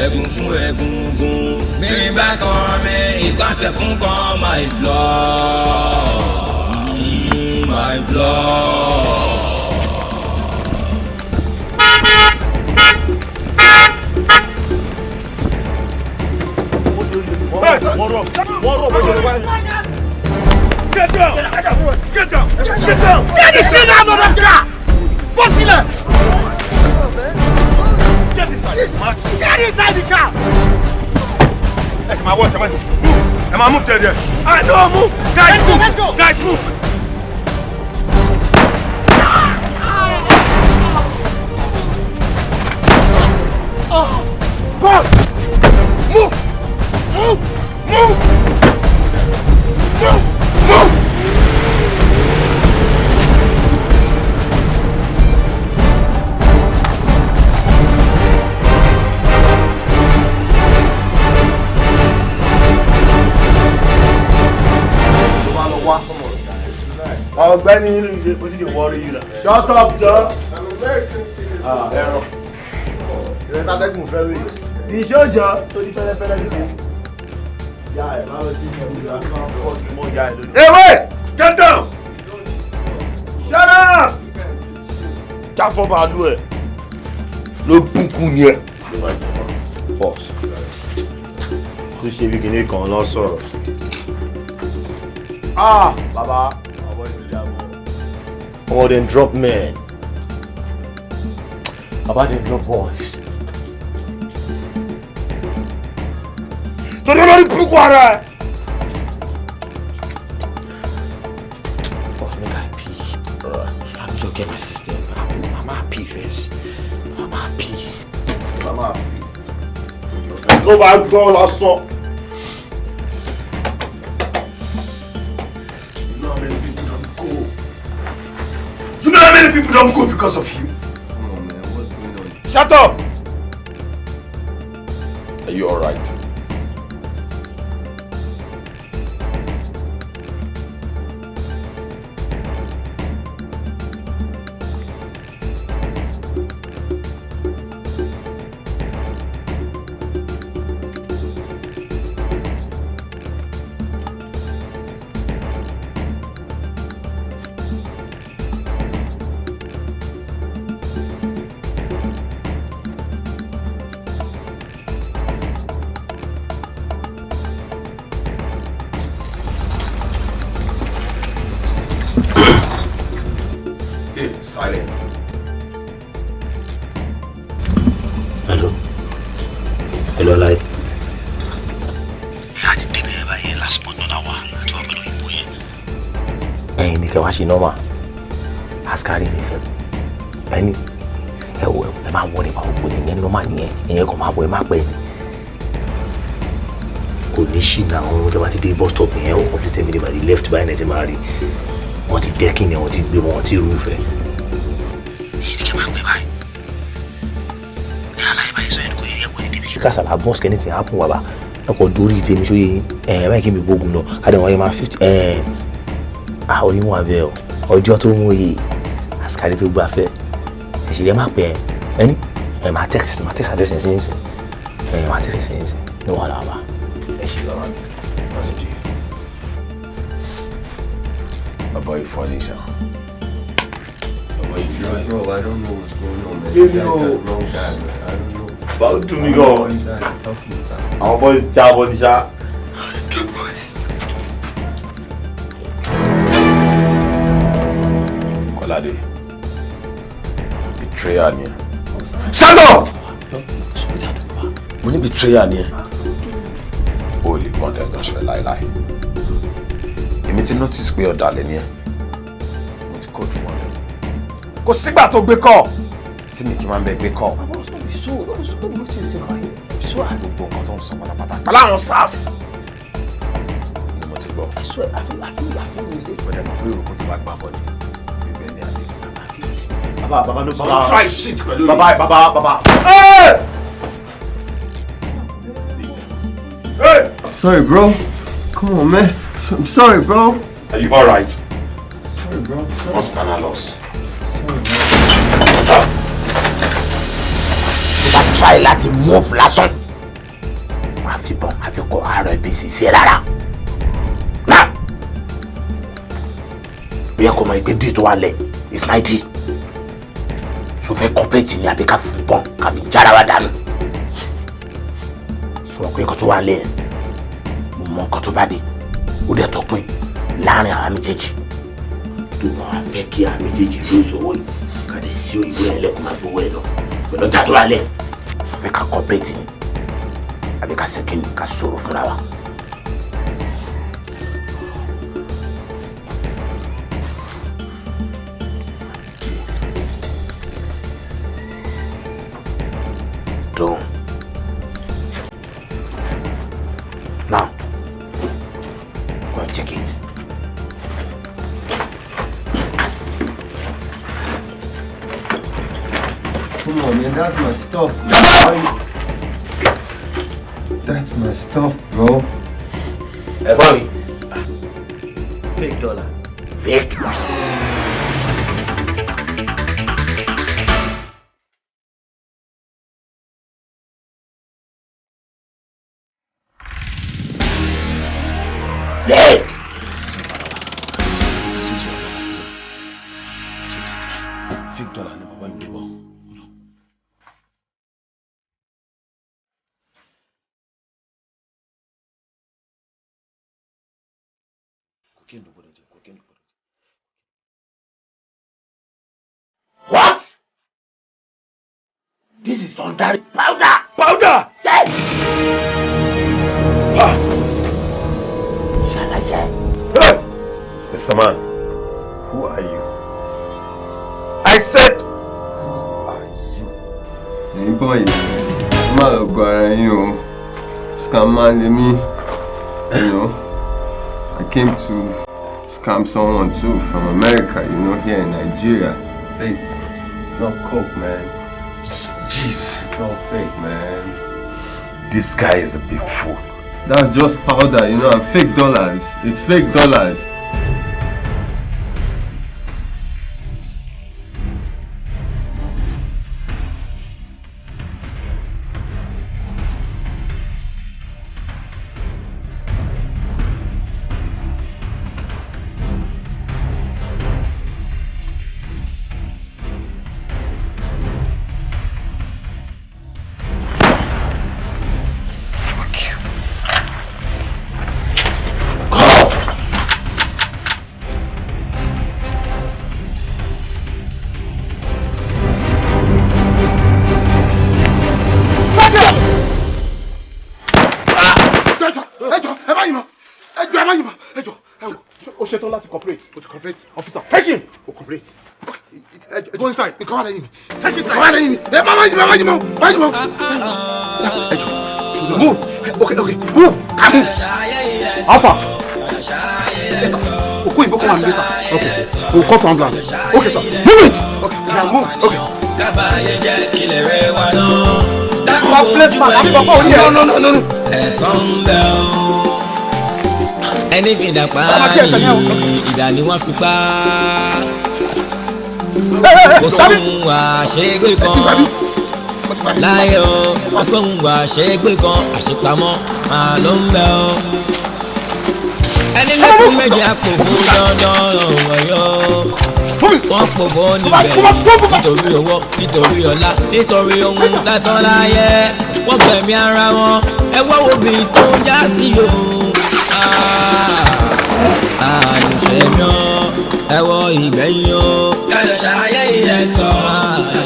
ẹ̀gún fún ẹ̀gúngún. Mírin bá kan mi, ìkàntẹ̀ fún kan, my blood, my blood. Get down! Get down! Get down! Get this shit out of the car! Bọ́sílẹ̀! Get inside! Get inside the car! Ẹ ṣe máa wọ́, ẹ ṣe máa move. Ẹ máa move there. Ah no, move! Guys move! Let's go. Guys move! Oh, God! Move! Move! Move! Move! Move! Ọ̀gbẹ́ni wetin dey worry you na. Shut up jọ. Ẹran ìrẹta tẹ́gùn fẹ́ wí. Ìṣòjọ́ tó ní fẹ́lẹ́fẹ́lẹ́ níbi. Ya ẹ̀ máa lọ sí ìlú mọ́ ya ẹ̀ lónìí. Hey wait! Get down! Shut up! Jáfọ́ bàálù ẹ̀ ló bùkún ni ẹ̀. Boss, tó ṣe bí kinní kan lọ sọ̀rọ̀. Ah bàbá. Ọmọ dem drop men. Baba dem drop boys. Torí olórí burúkú ara ẹ. Boss, make I pee. I need to get my system. Mama pee first. Mama pee. Mama pee. Tó bá gbọ́ lásán. You know how many people don't go because of you? Come on, man. What's going on? Shut up! Are you alright? Silent. Hello. Hello, Alaye. Ìyá ti débẹ̀ ẹ̀ báyìí last month náà wà àti wà pẹ̀lú òyìnbó yẹn. Ẹ̀yin ni kẹ́ wá ṣe normal. Askari mi fẹ́. Ẹni ẹ wọ ẹ máa wọ nípa ògbó ni ìyẹn normal nìyẹn. Ìyẹn kò máa bọ̀ ẹ má pẹ́ ni. Kò ní ṣìnà àwọn ohun tó bá ti dé bus stop yẹn ó complete mi by the left báyìí náà ti máa rí. Wọ́n ti dẹ́kìn ni wọ́n ti gbé wọn ti rúfẹ́. Kásálà bọ́ọ̀sì kẹ́ni tí happen wà bá ọkọ̀ dórí tèmi sóye ẹ̀ báyìí kí mi gbógun lọ káde wọn yẹn máa 50 ẹ̀ ah orí wọn abẹ́ ọ ọjọ́ tó mú yìí àsìkárí tó gbafẹ́ ẹ̀sìn rẹ̀ má pẹ́ ẹni ẹ̀ máa text address ẹ̀ sí ẹ̀ ẹ̀ máa text ẹ̀ sí ní wàhálà wà. Ẹ ṣe bàbá mi wọ́n ti di. Bàbá yìí fọ́ ní sàn. Bàbá yìí dry. Bro, I don't know what's going on, man. Give me wrong guy, man. I don't know. Báwo dùn mí gan. Àwọn boys jábọ́ ní ṣá. Kọ́ládé, betrayal ni ẹ. Shut up! Mo ní betrayal ni ẹ. O lè gbọ́n tẹ̀ tán ṣọ ẹ láéláé. Èmi ti notice pé ọ̀dàlẹ̀ ni ẹ. Mo ti code fún ọ lẹ́yìn. Kò sígbà tó gbé kọ́ tí mi kì í máa ń bẹ gbé kọ́. Gbogbo nǹkan tó ń sọ pátápátá pẹ̀lú àwọn SARS ni mo ti gbọ́. Mo dẹ̀ mọ̀ pé òrùkọ tó bá gbà bọ́ ni bíbẹ́ ni àlè. Bàbá bàbá ló bàbá. Try shit pẹ̀lú mi. Bàbá bàbá bàbá. Sorry, bro. Come on, man. I'm sorry, bro. Are you alright? Sorry, bro. What's banana loss? Sorry, bro. try láti move lásán, máa fi bọ́n máa fi kọ RBC sí ẹ lára. Now, bí ẹ kò mọ ìpè díì tó wà lẹ̀ is my deal. So fẹ́ compete ni àbí ká fi bọ́n ká fi jára wa dànù? Sọ pé nǹkan tó wà lẹ̀, mo mọ nǹkan tó bá dé, ó dẹ̀ tọpin láàrin àwa méjèèjì. Tó bá wà fẹ́ kí àwa méjèèjì lóòótọ́ owó yìí, ká dẹ̀ sí òyìnbó yẹn lẹ́kùn máa gbowó ẹ̀ lọ pẹ̀lú ọjà tó wà lẹ̀. Sọ fẹ́ ká compete ni àbí ká ṣe kíni, ká sọ̀rọ̀ fúnra wa? Done. Now, go and check it. Come on, man, that's my stuff. That's my stuff, bro. Ẹ̀gbọ́n mi. Fake dollar. Fake. Fake. Fake dollar ni bàbá ń gbé bọ̀. Cocaine ló gbọ́dọ̀ jẹ, cocaine ló gbọ́dọ̀ jẹ. What? This is under powder. Powder? Yes. Ṣàlàyé. Hey! Mr. Man, who are you? I said, who are you? Ẹ̀yin boy, má lọ gọ ara yín o. Scammer lèmi. You know, I came to scam someone too from America, you know, here in Nigeria. Fake. It's not coke, man. Jeez. It's all fake, man. This guy is a big fool. That's just powder, you know, and fake dollars. It's fake dollars. Ẹjọ, ẹ má yìnbọn, ẹjọ, ẹ má yìnbọn, ẹjọ, ẹ wò ó ṣetán láti cooperate. O ti cooperate, officer, fetch him. O cooperate. Ẹjọ, go inside. Nǹkan wà lẹ́yìn mi. Fetch inside. Nǹkan wà lẹ́yìn mi. Ẹ má má yìnbọn, má yìnbọn, má yìnbọn. Ẹjọ, move. Okay, okay, move. Ká move. Alpha. Òkú ìbò kan wà níbí, sir. Okay, we'll call for ambulance. Okay, sir. Move it. Okay, yeah, move. Okay. Kábàáyé jẹ́ kílẹ̀ rẹ̀ wá náà. Wà place man, àbí bàbá orí ẹ̀. No, no, no, no, no. Ẹ̀san ń bẹ o. Ẹni fi ìdà pa ìdà ni wọ́n fi pa. Kò sóhun àṣegbé kan láyé o. Kò sóhun àṣegbé kan, àṣepamọ́ máa ló ń bẹ o. Ẹni lẹ́kùn méjì àpòfò dandan ọ̀yọ́. Wọ́n pòfò níbẹ̀ nítorí owó, nítorí ọlá, nítorí ohun tátọ́ láyé. Wọ́n gbẹ̀mí ara wọn, ẹ wá wo bí tó ń já sí o. Àlùṣe mi o, ẹ wọ ìgbẹ́yìn o. Kájọ ṣayé ilẹ̀ sọ,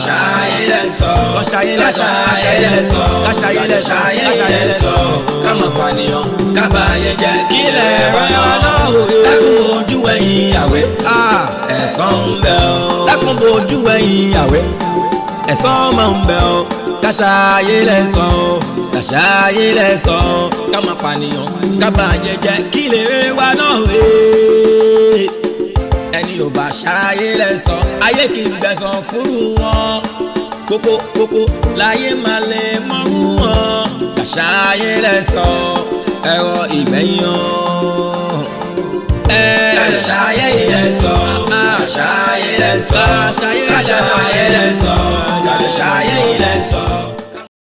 ṣayé ilẹ̀ sọ, ṣayé ilẹ̀ sọ, ṣayé ilẹ̀ sọ, ká má pànìyàn, ká báyé jẹ́ kílẹ̀ rẹ̀ náà. Dákun ojú ẹ̀yìn àwẹ̀, ẹ̀san ń bẹ o. Dákun ojú ẹ̀yìn àwẹ̀, ẹ̀san máa ń bẹ o. Káṣáyé lẹ́sọ̀ o, káṣáyé lẹ́sọ̀ o, ká má pànìyàn, ká báyé jẹ́ kílẹ̀ rẹ̀ wá náà. Ẹni ò bá ṣáyé lẹ́sọ̀, ayé kì í gbẹ̀san fúru wọn. Kókó kókó láyé máa lè mọ́rú wọn. Káṣáyé lẹ́sọ̀, ẹ̀rọ ìgbẹ̀yìn o. Káṣáyé lẹ́sọ̀, káṣáyé lẹ́sọ̀, káṣáyé lẹ́sọ̀,